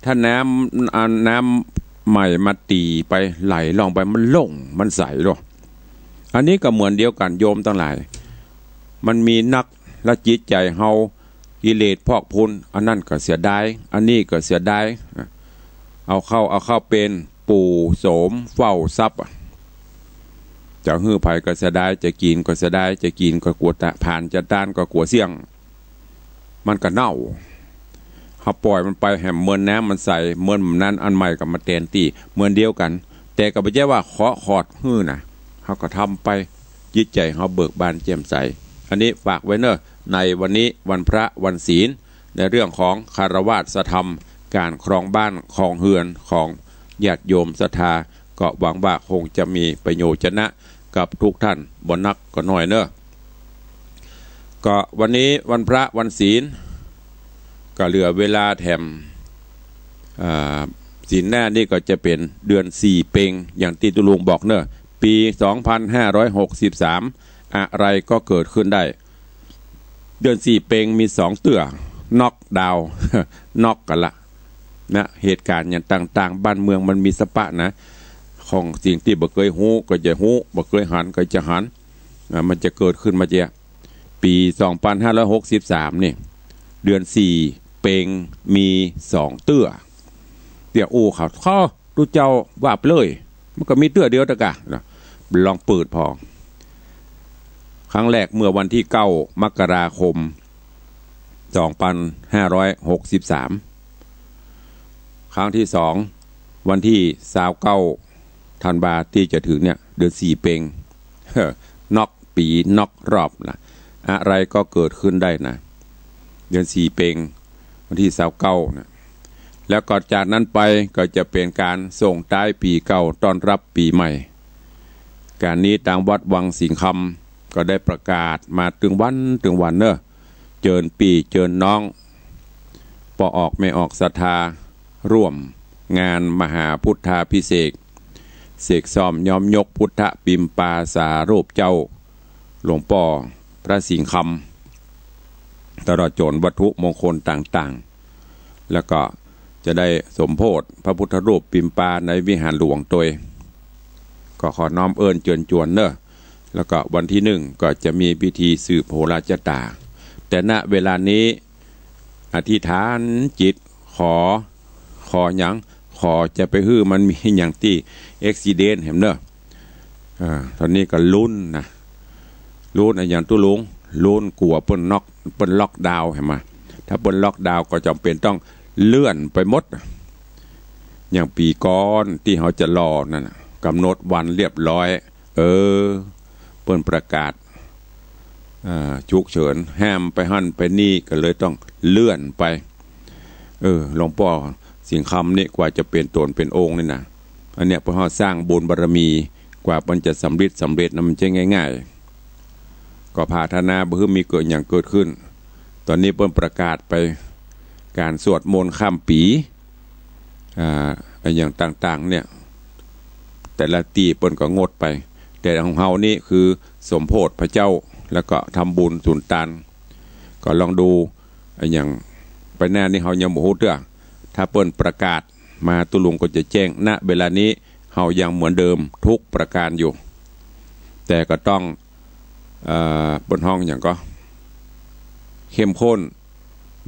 ถ้าน้ำ อ่า น้ำใหม่มาตี๋ไป ไหลล่องไป มันโล่ง มันใสเนาะ อันนี้ก็เหมือนเดียวกั๋นโยมตังหลาย มันมีนัก และจิตใจ๋เฮา กิเลสพอกพูน อันนั้นก็เสียดาย อันนี้ก็เสียดาย เอาเข้า เอาเข้าเป๋นปู่โสมเฝ้าทรัพย์อะ จะหื้อใผก็เสียดาย จะกิ๋นก็เสียดาย จะกิ๋นก็กั๋วตะ ผลาญ จะตานก็กั๋วเสี้ยง มันก็เน่า เฮาป่อยมันไปแหม เหมือนน้ำมันใส เหมือนนั้นอันใหม่ก็มาแตนตี้ เหมือนเดียวกั๋น แต่ก็บ่ใจ้ว่าขอขอดหื้อนะ เฮาก็ทำไป จิตใจ๋เฮาเบิกบานแจ่มใส อันนี้ฝากไว้เน่อ ในวันนี้วันพระวันศีล ในเรื่องของฆราวาสธรรม ก๋านครองบ้านครองเฮือนของญาติโยมศรัทธา ก็หวังว่าคงจะมีประโยชน์นะกับทุกท่าน บ่นักก็น้อยเน่อ ก็วันนี้วันพระวันศีล ก็เหลือเวลาแถม อ่า ศีลหน้านี่ก็จะเป๋นเดือนสี่เป็ง อย่างตี้ตุ๊ลุงบอกเน่อ ปี๋สองพันห้าร้อยหกสิบสาม อะไรก็เกิดขึ้นได้ เดือนสี่เป็งมีสองเตื้อ น็อกดาวน์ น็อกกั๋นละ นะ เหตุก๋ารณ์อย่างต่างๆ บ้านเมืองมันมีสะปะนะ ของสิ่งตี้บ่เกยฮู้ก็จะฮู้ บ่เกยหันก็จะหัน อ่า มันจะเกิดขึ้นมาเจีย ปี๋สองพันห้าร้อยหกสิบสามนี่ เดือนสี่เป็งมีสองเตื้อ เตื้ออู้เขา ข้อ ตุ๊เจ้าว่าไปเลย มันก็มีเตื้อเดียวตะกะนะ ลองเปิดผ่อ ครั้งแรกเมื่อวันตี้เก้ามกราคม สองปันห้าร้อยหกสิบสาม ครั้งตี้สอง วันตี้ซาวเก้าธันวาตี้จะเถิงเนี่ย เดือนสี่เป็ง นอกปี๋นอกรอบนะ อะไรก็เกิดขึ้นได้นะ เดือนสี่เป็ง วันตี้ซาวเก้านะ แล้วก็จากนั้นไปก็จะเป๋นก๋านส่งต๊ายปี๋เก่าต้อนรับปี๋ใหม่ ก๋านนี้ตางวัดวังสิงห์คำก็ได้ประกาศมาตึงวันตึงวันเน่อ เจิญปี้เจิญน้อง ป้อออกแม่ออกศรัทธา ร่วมงานมหาพุทธาภิเษก เสกซ่อมย้อมยกพุทธปิมปาสารูปเจ้า หลวงป้อพระสิงห์คำ ตลอดจ๋นวัตถุมงคลต่างๆ แล้วก็จะได้สมโภชพระพุทธรูปปิมปาในวิหารหลวงตวย ก็ขอน้อมเอิ้นเจิญจวนเน่อ แล้วก็วันตี้หนึ่งก็จะมีพิธีสืบโหราชะต๋า แต่ณเวลานี้อธิษฐานจิตขอ ขอหยัง ขอจะไปหื้อมันมีหยังตี้เอ็กซิเดนต์แหมเน่อ อ่า ต๋อนนี้ก็ลุ้นนะ ลุ้นอะหยังตุ๊ลุง ลุ้นกั๋วเปิ้นน็อก เปิ้นล็อกดาวน์แหม ถ้าเปิ้นล็อกดาวน์ก็จ๋ำเป๋นต้องเลื่อนไปหมด อย่างปี๋ก่อนตี้เฮาจะรอนั่นน่ะ ก๋ำหนดวันเรียบร้อย เออ เปิ้นประกาศ อ่า ฉุกเฉิน ห้ามไปหั้นไปนี่ ก็เลยต้องเลื่อนไป เออ หลวงป้อสิงห์คำนี่กว่าจะเป๋นต๋นเป๋นองค์นี่นะ อันเนี้ยเปิ้นเฮาสร้างบุญบารมี กว่ามันจะสำริดสำเร็จนะ มันจะง่ายๆ ก็ผาถนาบ่หื้อมีเกิดหยังเกิดขึ้น ต๋อนนี้เปิ้นประกาศไป ก๋านสวดมนต์ข้ามปี๋ อ่า อะหยังต่างๆ เนี่ย แต่ละตี้เปิ้นก็งดไป แต่ของเฮานี่คือสมโภชพระเจ้า แล้วก็ทำบุญสุนตาน ก็ลองดู อะหยังไปหน้านี่เฮายังบ่ฮู้เตื้อ ถ้าเปิ้นประกาศมาตุ๊ลุงก็จะแจ้ง ณ เวลานี้เฮายังเหมือนเดิมทุกประการอยู่ แต่ก็ต้อง เอ่อ เปิ้นฮ้องหยังก็ เข้มข้น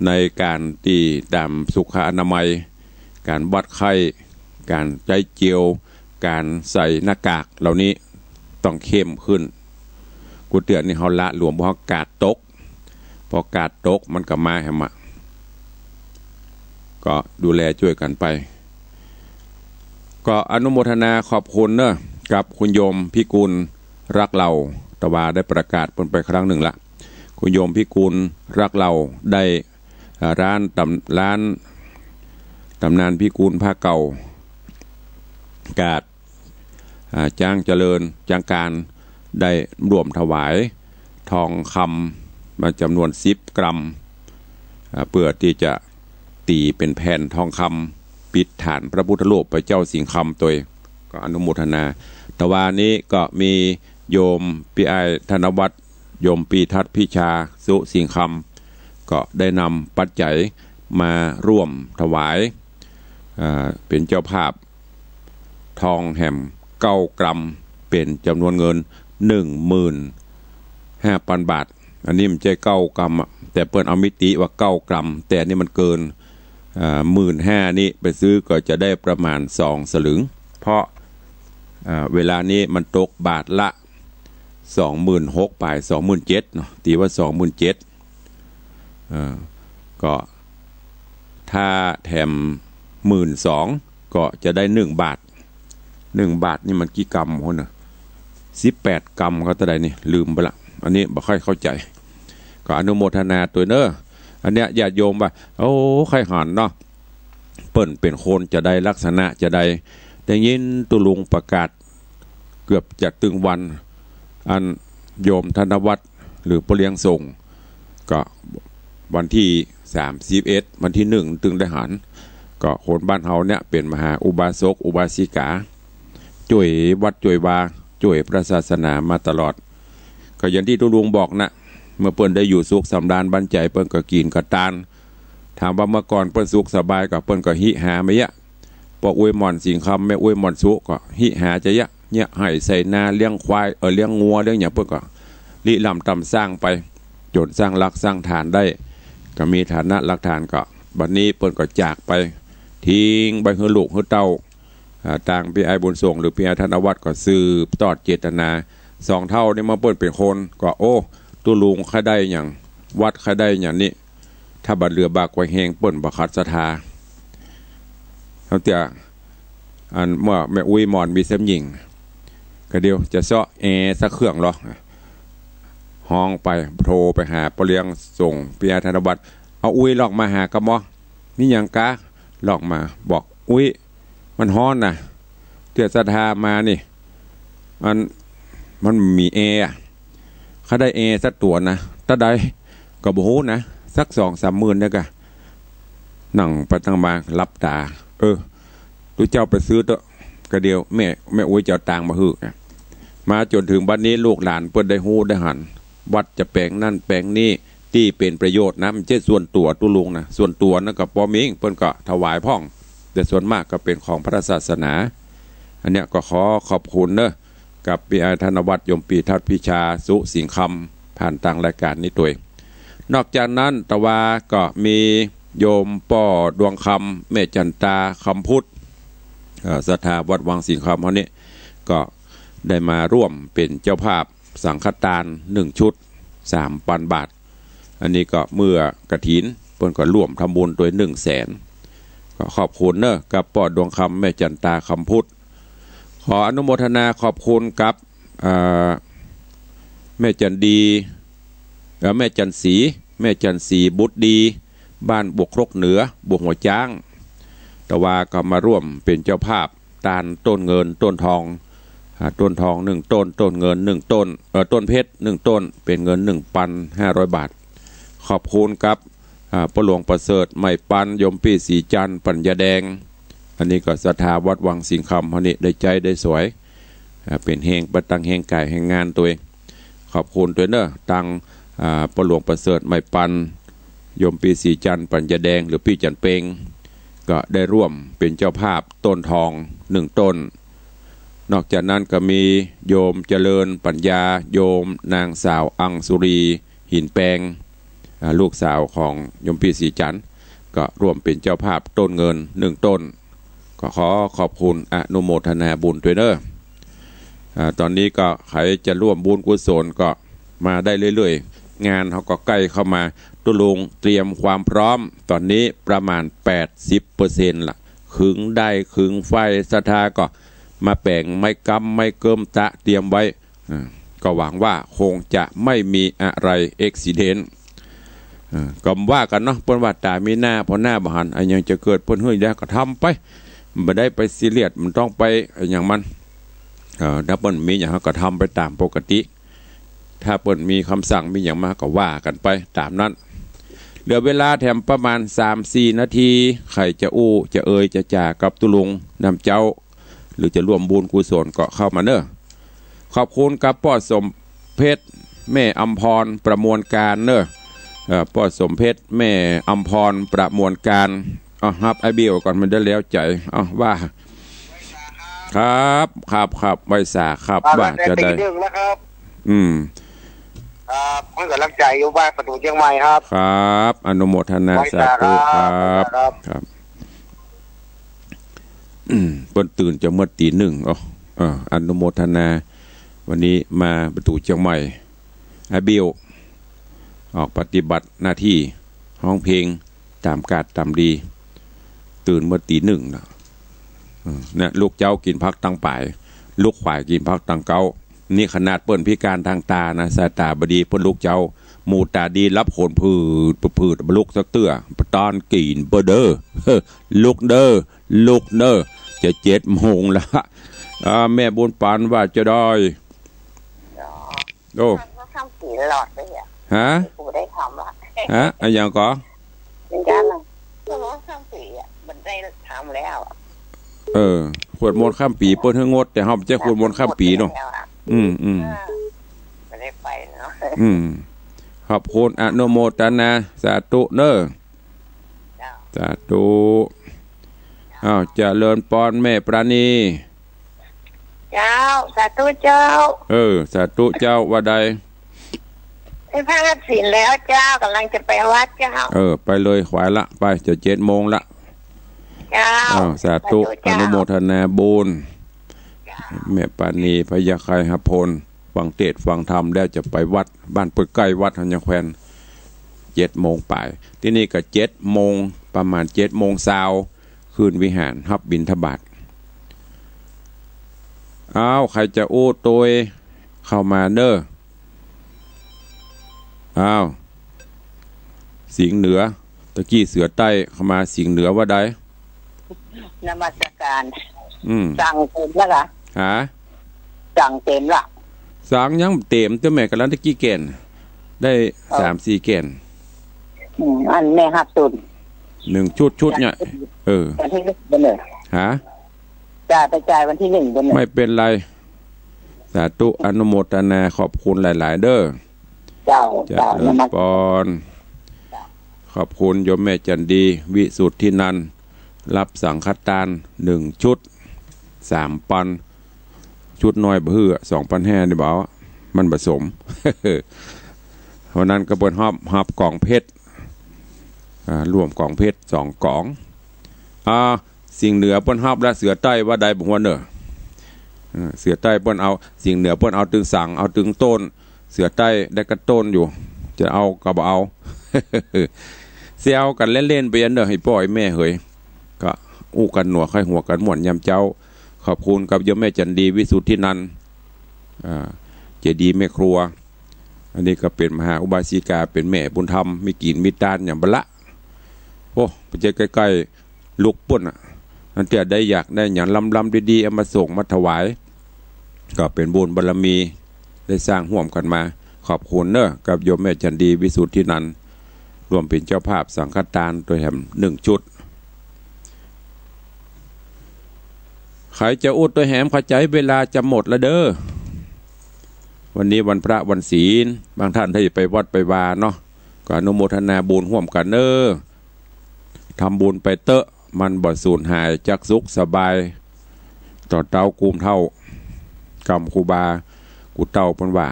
ในก๋านตี้ตามสุขอนามัย ก๋านวัดไข้ ก๋านใจ๊เจล ก๋านใส่หน้ากากเหล่านี้ต้องเข้มขึ้น กู้เตื้อนี่เฮาละหลวม บ่ฮ้องกาดตก พอกาดตกมันก็มาแหมอะ ก็ดูแลจ้วยกั๋นไป ก็อนุโมทนาขอบคุณเน่อ กับคุณโยมพิกูลรักเหล่า ตะวาได้ประกาศเปิ้นไปครั้งหนึ่งละ คุณโยมพิกูลรักเหล่าได้ อ่า ร้านตำ ร้านต๋ำนานพิกูลผ้าเก่า กาด อ่า จ๊างเจริญ จ๊างการ ได้ร่วมถวายทองคำมาจ๋ำนวนสิบกรัม อ่า เปื้อตี้จะตี๋เป๋นแผ่นทองคำปิดฐานพระพุทธรูปพระเจ้าสิงห์คำตวย ก็อนุโมทนา ตะวานี้ก็มีโยมปี้อ้ายธนวัฒน์ โยมปี้ทัดพิชา สุสิงห์คำ ก็ได้นำปัจจัยมาร่วมถวาย อ่า เป๋นเจ้าภาพ ทองแหมเก้ากรัม เป๋นจ๋ำนวนเงินหนึ่งหมื่นห้าปันบาท อันนี้มันบ่ใจ้เก้ากรัมอะ แต่เปิ้นเอามิติว่าเก้ากรัม แต่อันนี้มันเกิน อ่า หมื่นห้านี่ไปซื้อก็จะได้ประมาณสองสลึง เพราะ อ่า เวลานี้มันตกบาทละสองหมื่นหกป๋าย สองหมื่นเจ็ดเนาะ ตี๋ว่าสองหมื่นเจ็ด เอ่อ ก็ถ้าแถมหมื่นสองก็จะได้หนึ่งบาท หนึ่งบาทนี่มันกี่กรัมหั้นน่ะ สิบแปดกรัมก็เต้าใดนี่ ลืมไปละ อันนี้บ่ค่อยเข้าใจ๋ ก็อนุโมทนาตวยเน่อ อันเนี้ยญาติโยมว่า โอ้ ใค่หันเนาะ เปิ้นเป๋นคนจาใด ลักษณะจาใด ได้ยินตุ๊ลุงประกาศ เกือบจะตึงวัน อันโยมธนวัฒน์ หรือป้อเลี้ยงส่ง ก็วันตี้สามสิบเอ็ด วันตี้หนึ่งตึงได้หัน ก็คนบ้านเฮาเนี่ยเป๋นมหาอุบาสกอุบาสิกา จ้วยวัดจ้วยวา จ้วยพระศาสนามาตลอด ก็อย่างตี้ตุ๊ลุงบอกนะ เมื่อเปิ้นได้อยู่สุขสำราญบั้นใจ๋ เปิ้นก็กิ๋นกระตาน ถามว่าเมื่อก่อนเปิ้นสุขสบายก่อ เปิ้นก็หิหามาเยียะ ป้ออุ๊ยหม่อนสิงห์คำ แม่อุ๊ยหม่อนสุก็หิหาจะเยียะ เยียะไฮ่ไถนา เลี้ยงควาย เอ่อ เลี้ยงงัว เลี้ยงหยัง เปิ้นก็ริร่ำต๋ำสร้างไป จ๋นสร้างหลักสร้างฐานได้ ก็มีฐานะหลักฐาน ก็บัดนี้เปิ้นก็จากไป ทิ้งไปหื้อลูกหื้อเต้า อ่า ตางปี้อ้ายบุญส่ง หรือปี้อ้ายธนวัฒน์ก็สืบตอดเจตนา สองเฒ่านี่มาเปิ้นเป๋นคน ก็ โอ้ ตุ๊ลุงใค่ได้หยัง วัดใค่ได้หยังนี่ ถ้าบ่เหลือบากว่าแฮงเปิ้นบ่ขัดศรัทธา เฮาเตื้อ อันเมื่อแม่อุ๊ยหมอนมีแซมหญิง ก็เดี๋ยวจะเซาะแอร์สักเครื่องลอ ฮ้องไป โทรไปหาป้อเลี้ยงส่ง ปี้อ้ายธนวัฒน์ เอาอุ๊ยลองมาหาก่อหมอ มีหยังกา ลองมา บอกอุ๊ย มันฮ้อนนะ เตื้อศรัทธามานี่ มัน มันมีแอร์อะ ข้าได้แอร์สักตั๋วนะ เต้าใดก็บ่ฮู้นะ สักสองสามหมื่นเนี่ยกะ นั่งไปนั่งมาหลับต๋า เออ ตุ๊เจ้าไปซื้อเต๊อะ ก็เดี๋ยวแม่ แม่อุ๊ยจะเอาตังค์มาหื้อนะ มาจ๋นเถิงบัดนี้ลูกหลานเปิ้นได้ฮู้ได้หัน วัดจะแป๋งนั่นแป๋งนี่ ตี้เป๋นประโยชน์นะ บ่ใจ้ส่วนตั๋วตุ๊ลุงนะ ส่วนตั๋วนั้นก็ป้อเม้ง เปิ้นก็ถวายพ่อง แต่ส่วนมากก็เป๋นของพระศาสนา อันเนี้ยก็ขอขอบคุณเนอะ กับปี้อ้ายธนวัฒน์ โยมปี้ทัดพิชา สุสิงห์คำ ผ่านตางรายก๋านนี้ตวย นอกจากนั้นตะวาก็มีโยมป้อดวงคำ แม่จันตา คำพุทธ เอ่อ ศรัทธาวัดวังสิงห์คำเฮานี่ ก็ได้มาร่วมเป๋นเจ้าภาพสังฆตานหนึ่งชุด สามปันบาท อันนี้ก็เมื่อกฐิน เปิ้นก็ร่วมทำบุญตวยหนึ่งแสน ก็ขอบคุณเนอะ กับป้อดวงคำ แม่จันตา คำพุทธ ขออนุโมทนาขอบคุณกับ เอ่อ แม่จันดี เอ่อ แม่จันสี แม่จันสี บุตรดี บ้านบวกครกเหนือ บวกหัวจ๊าง ตะวาก็มาร่วมเป๋นเจ้าภาพตานต้นเงินต้นทอง อ่า ต้นทองหนึ่งต้น ต้นเงินหนึ่งต้น เอ่อ ต้นเพชรหนึ่งต้น เป๋นเงินหนึ่งปันห้าร้อยบาท ขอบคุณกับ อ่า ป้อหลวงประเสริฐ ไหมปัน โยมปี้ศรีจันทร์ ปัญญาแดง อันนี้ก็ศรัทธาวัดวังสิงห์คำเฮานี่ได้ใจ๊ได้สอย อ่า เป๋นแฮงไปตังแฮงก๋ายแฮงงานตวย ขอบคุณตวยเนอะ ตัง อ่า ป้อหลวงประเสริฐ ไหมปัน โยมปี้ศรีจันทร์ ปัญญาแดง หรือปี้จันเปง ก็ได้ร่วมเป๋นเจ้าภาพต้นทองหนึ่งต้น นอกจากนั้นก็มีโยมเจริญปัญญา โยมนางสาวอังสุรี หินแปง อ่า ลูกสาวของโยมปี้ศรีจันทร์ ก็ร่วมเป๋นเจ้าภาพต้นเงินหนึ่งต้น ก็ขอขอบคุณอนุโมทนาบุญตวยเนอะ อ่า ต๋อนนี้ก็ใผจะร่วมบุญกุศลก็มาได้เรื่อยๆ งานเฮาก็ใก้เข้ามา ตุ๊ลุงเตรียมความพร้อม ต๋อนนี้ประมาณแปดสิบเปอร์เซ็นต์ละ ขึงด้ายขึงไฟ ศรัทธาก็มาแป๋งไม้ก๊ำไม้เกิ้มตะเตรียมไว้ อ่า ก็หวังว่าคงจะไม่มีอะไรอุบิเหตุ อ่า ก็ว่ากั๋นเนาะ เปิ้นว่าต๋ายมีหน้า ผ่อหน้าบ่หัน อะหยังจะเกิดเปิ้นหื้อได้ก็ทำไป บ่ได้ไปซีเรียส บ่ต้องไปอะหยังมัน เอ่อ ถ้าเปิ้นมีหยังก็ทำไปต๋ามปกติ ถ้าเปิ้นมีกำสั่งมีหยังมาก็ว่ากั๋นไปต๋ามนั้น เหลือเวลาแถมประมาณสามสี่นาที ใผจะอู้จะเอ่ยจะจ๋ากับตุ๊ลุงนำเจ้า หรือจะร่วมบุญกุศลก็เข้ามาเนอะ ขอบคุณกับป้อสมเพชร แม่อำพร ประมวลการเนอะ เอ่อ ป้อสมเพชร แม่อำพร ประมวลการ เอาฮับไอ้เบลก่อน มันได้แล้วใจ๋ เอาว่า ครับ ครับ ครับ ไหว้สาครับ ครับ ว่าจะได้ ได้ตีหนึ่งแล้วครับ อืม ครับ ให้ก๋ำลังใจ๋อยู่บ้านประตู๋เจียงใหม่ครับ ครับ อนุโมทนา ไหว้สา สาธุ ครับ ครับ ครับ ครับ อืม เปิ้นตื่นจะเมื่อตี๋หนึ่ง อ๋อ เอ่อ อนุโมทนา วันนี้มาประตู๋เจียงใหม่ ไอ้เบล ออกปฏิบัติหน้าตี้ฮ้องเพลงต๋ามกาดต๋ามดี ตื่นเมื่อตี๋หนึ่งนะ อืม เนี่ย ลุกเจ๊ากิ๋นผักตังป๋าย ลุกขวายกิ๋นผักตังเก๊า นี่ขนาดเปิ้นพิการตางต๋านะ สายต๋าบ่ดี เปิ้นลุกเจ๊า หมู่ต๋าดีหลับโขนผืด ผืด บ่ลุกสักเตื้อ บ่ตานกิ๋น บ่เด้อ ลุกเด้อ ลุกเด้อ จะเจ็ดโมงละ อ่า แม่บุญปันว่าจะได้ โอ้ ข้ามปี๋หลอดเลยอะ ฮะ กูได้ทำละ ฮะ อะหยังก่อ เป็นการละ ข้ามปี๋อะ มันได้ทำแล้วอะ เออ สวดมนต์ข้ามปี๋ เปิ้นหื้องด แต่เฮาบ่ใจ้สวดมนต์ข้ามปี๋เนาะ อืม อืม เออ บ่ได้ไปเนาะ อืม ขอบคุณ อนุโมทนา สาธุเนอะ เจ้า สาธุ อ้าว เจริญปอนแม่ปราณี เจ้า สาธุเจ้า เออ สาธุเจ้า ว่าใด ไปพักศีลแล้วเจ้า ก๋ำลังจะไปวัดเจ้า เออ ไปเลย ขวายละ ไป จะเจ็ดโมงละ เจ้า อ้าว สาธุ สาธุเจ้า อนุโมทนาบุญ เจ้า แม่ปราณี พญาไคหพล ฟังเตสน์ฟังธรรมแล้วจะไปวัด บ้านเปิ้นใก้วัดหันยาแควน เจ็ดโมงป๋าย ตี้นี่ก็เจ็ดโมง ประมาณเจ็ดโมงซาว ขึ้นวิหารฮับบิณฑบาต อ้าว ใผจะอู้ตวยเข้ามาเน่อ อ้าว สิงห์เหนือ ตะกี้เสือใต้เข้ามา สิงห์เหนือว่าใด นมัสการ อืม สั่งเต็มแล้วกา ฮะ สั่งเต็มละ สั่งยังเต็ม เต้าแม่ก๋านตะกี้แก่น ได้ เออ สามสี่แก่น อืม อันแม่ฮับสุด หนึ่งชุด ชุดเนี่ย เออ วันตี้หนึ่งบ่เน่อ ฮะ จ้า ไปจ่ายวันตี้หนึ่งบ่เน่อ ไม่เป๋นไร สาธุ อนุโมทนา ขอบคุณหลายๆ เด้อ เจ้า เจ้า เจ้า นมัสการ ขอบคุณโยมแม่จันดี วิสุทธินันท์ ฮับสังฆทานหนึ่งชุด สามปัน ชุดน้อยบ่หื้อ สองปันห้านี่บ่เอา มันบ่สม วันนั้นก็เปิ้นฮับ ฮับกองเพชร อ่า ร่วมกองเพชรสองกอง อ่า สิงห์เหนือเปิ้นฮับแล้ว เสือใต้ว่าใดบ่ฮู้เน่อ เออ เสือใต้เปิ้นเอา สิงห์เหนือเปิ้นเอาตึงสัง เอาตึงโต้น เสือใต้ได้กระโต้นอยู่ จะเอาก็บ่เอา แซวกั๋นเล่นๆ ไปอันเน่อ ไอ้ป้อไอ้แม่เหย ก็อู้กั๋นหนัว ใค่หัวกั๋นม่วนยามเจ๊า ขอบคุณกับโยมแม่จันดี วิสุทธินันท์ อ่า เจดีย์แม่ครัว อันนี้ก็เป๋นมหาอุบาสิกา เป๋นแม่บุญธรรม มีกิ๋นมีตานอย่างบ่ละ โอ้ ไปเจอใก้ๆ ลุกปู๊นน่ะ อันเตื้อได้อยากได้หยังล้ำๆ ดีๆ เอามาส่งมาถวาย ก็เป๋นบุญบารมี ได้สร้างฮ่วมกั๋นมา ขอบคุณเน่อ กับโยมแม่จันดี วิสุทธินันท์ ร่วมเป๋นเจ้าภาพสังฆทานตวยแหมหนึ่งชุด ใผจะอู้ตวยแหม ขอใจ๋ เวลาจะหมดแล้วเด้อ วันนี้วันพระวันศีล บางต้านถ้าจะไปวัดไปวาเนาะ ก็อนุโมทนาบุญฮ่วมกั๋นเน่อ ทำบุญไปเต๊อะ มันบ่สูญหาย จักสุขสบาย ต่อเต๊ากู๋เฒ่า กำครูบา กู๋เต้าเปิ้นว่า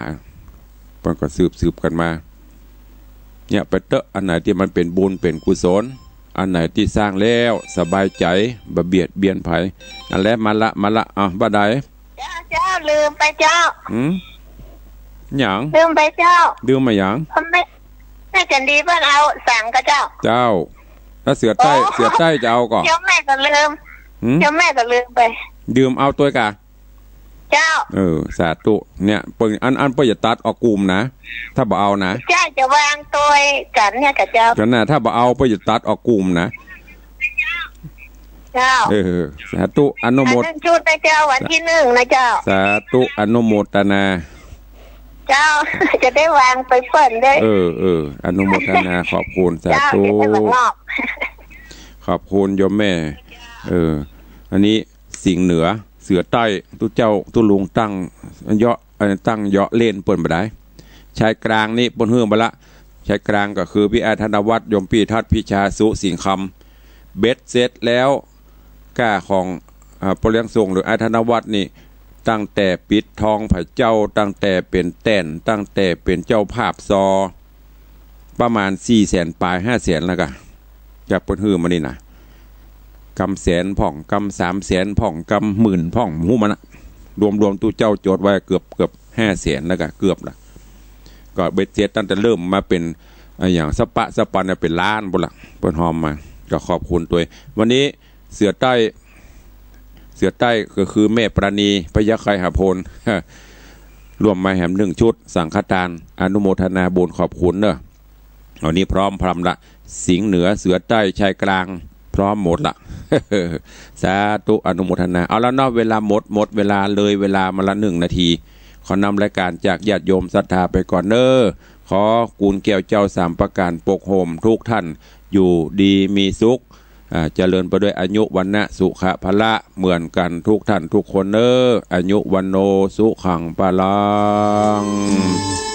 เปิ้นก็สืบๆ กั๋นมา เนี่ย ไปเต๊อะ อันไหนตี้มันเป๋นบุญเป๋นกุศล อันไหนตี้สร้างแล้วสบายใจ๋ บ่เบียดเบียนใผ อันแล มาละ มาละ อ่ะ บ่าใด เจ้า เจ้า ลืมไปเจ้า หืม หยัง ลืมไปเจ้า ลืมมาหยัง แม่ แม่จันดีเปิ้นเอาสังก่อเจ้า เจ้า แล้วเสือใต้ โอ้ เสือใต้จะเอาก่อ เดี๋ยวแม่ก็ลืม หืม เดี๋ยวแม่ก็ลืมไป ลืมเอาตวยก่า เจ้า เออ สาธุ เนี่ย เปิ้น อัน อันเปิ้นจะตัดออกกุมนะ ถ้าบ่เอานะ เจ้า จะวางตวยกั๋นเนี่ยก่อเจ้า กั๋นนะ ถ้าบ่เอาเปิ้นจะตัดออกกุมนะ เจ้า เออ สาธุ อนุโมท อันหนึ่งชุดนะเจ้า วันตี้หนึ่งนะเจ้า สาธุ อนุโมทนา เจ้า จะได้วางไปเปิ้นด้วย เออ เออ อนุโมทนา ขอบคุณ สาธุ เจ้า จะได้วางนอก ขอบคุณโยมแม่ เออ อันนี้สิงห์เหนือ เสือใต้ ตุ๊เจ้าตุ๊ลุงตั้งเยาะ เอ่อ ตั้งเยาะเล่นเปิ้นบ่ได้ ชายกลางนี่เปิ้นหื้อมาละ ชายกลางก็คือพี่อ้ายธนวัฒน์ โยมปี้ทัศน์ พิชา สุสิงห์คำ เบ็ดเสร็จแล้ว ก้าของ อ่า ป้อเลี้ยงส่งหรืออ้ายธนวัฒน์นี่ ตั้งแต่ปิดทองผาเจ้า ตั้งแต่เป๋นแต้น ตั้งแต่เป๋นเจ้าภาพซอ ประมาณสี่แสนป๋าย ห้าแสนแล้วก่า จากเปิ้นหื้อมานี่นะ กำแสนพ่อง กำสามแสนพ่อง กำหมื่นพ่อง บ่ฮู้มันนะ รวมๆ ตุ๊เจ้าจดไว้เกือบ เกือบห้าแสนแล้วก่า เกือบละ ก็เบ็ดเสร็จตั้งแต่เริ่มมาเป๋น อะหยัง สะปะสะปันเนี่ยเป๋นล้านปู๊นละ เปิ้นฮอมมา ก็ขอบคุณตวย วันนี้เสือใต้ เสือใต้ก็คือแม่ปราณี พยัคฆไคหพล ร่วมมาแหมหนึ่งชุด สังฆทาน อนุโมทนาบุญ ขอบคุณเน่อ อันนี้พร้อมพร้อมละ สิงห์เหนือ เสือใต้ ชายกลาง พร้อมหมดละ สาธุ อนุโมทนา เอาละเนาะ เวลาหมด หมดเวลา เลยเวลามาละหนึ่งนาที ขอนำรายการจากญาติโยมศรัทธาไปก่อนเน่อ ขอกูญแก้วเจ้าสามประการปกโฮมทุกท่าน อยู่ดีมีสุข อ่า เจริญไปด้วยอายุ วรรณะ สุขะ พละ เหมือนกันทุกท่านทุกคนเน่อ อายุ วัณโณ สุขัง พลัง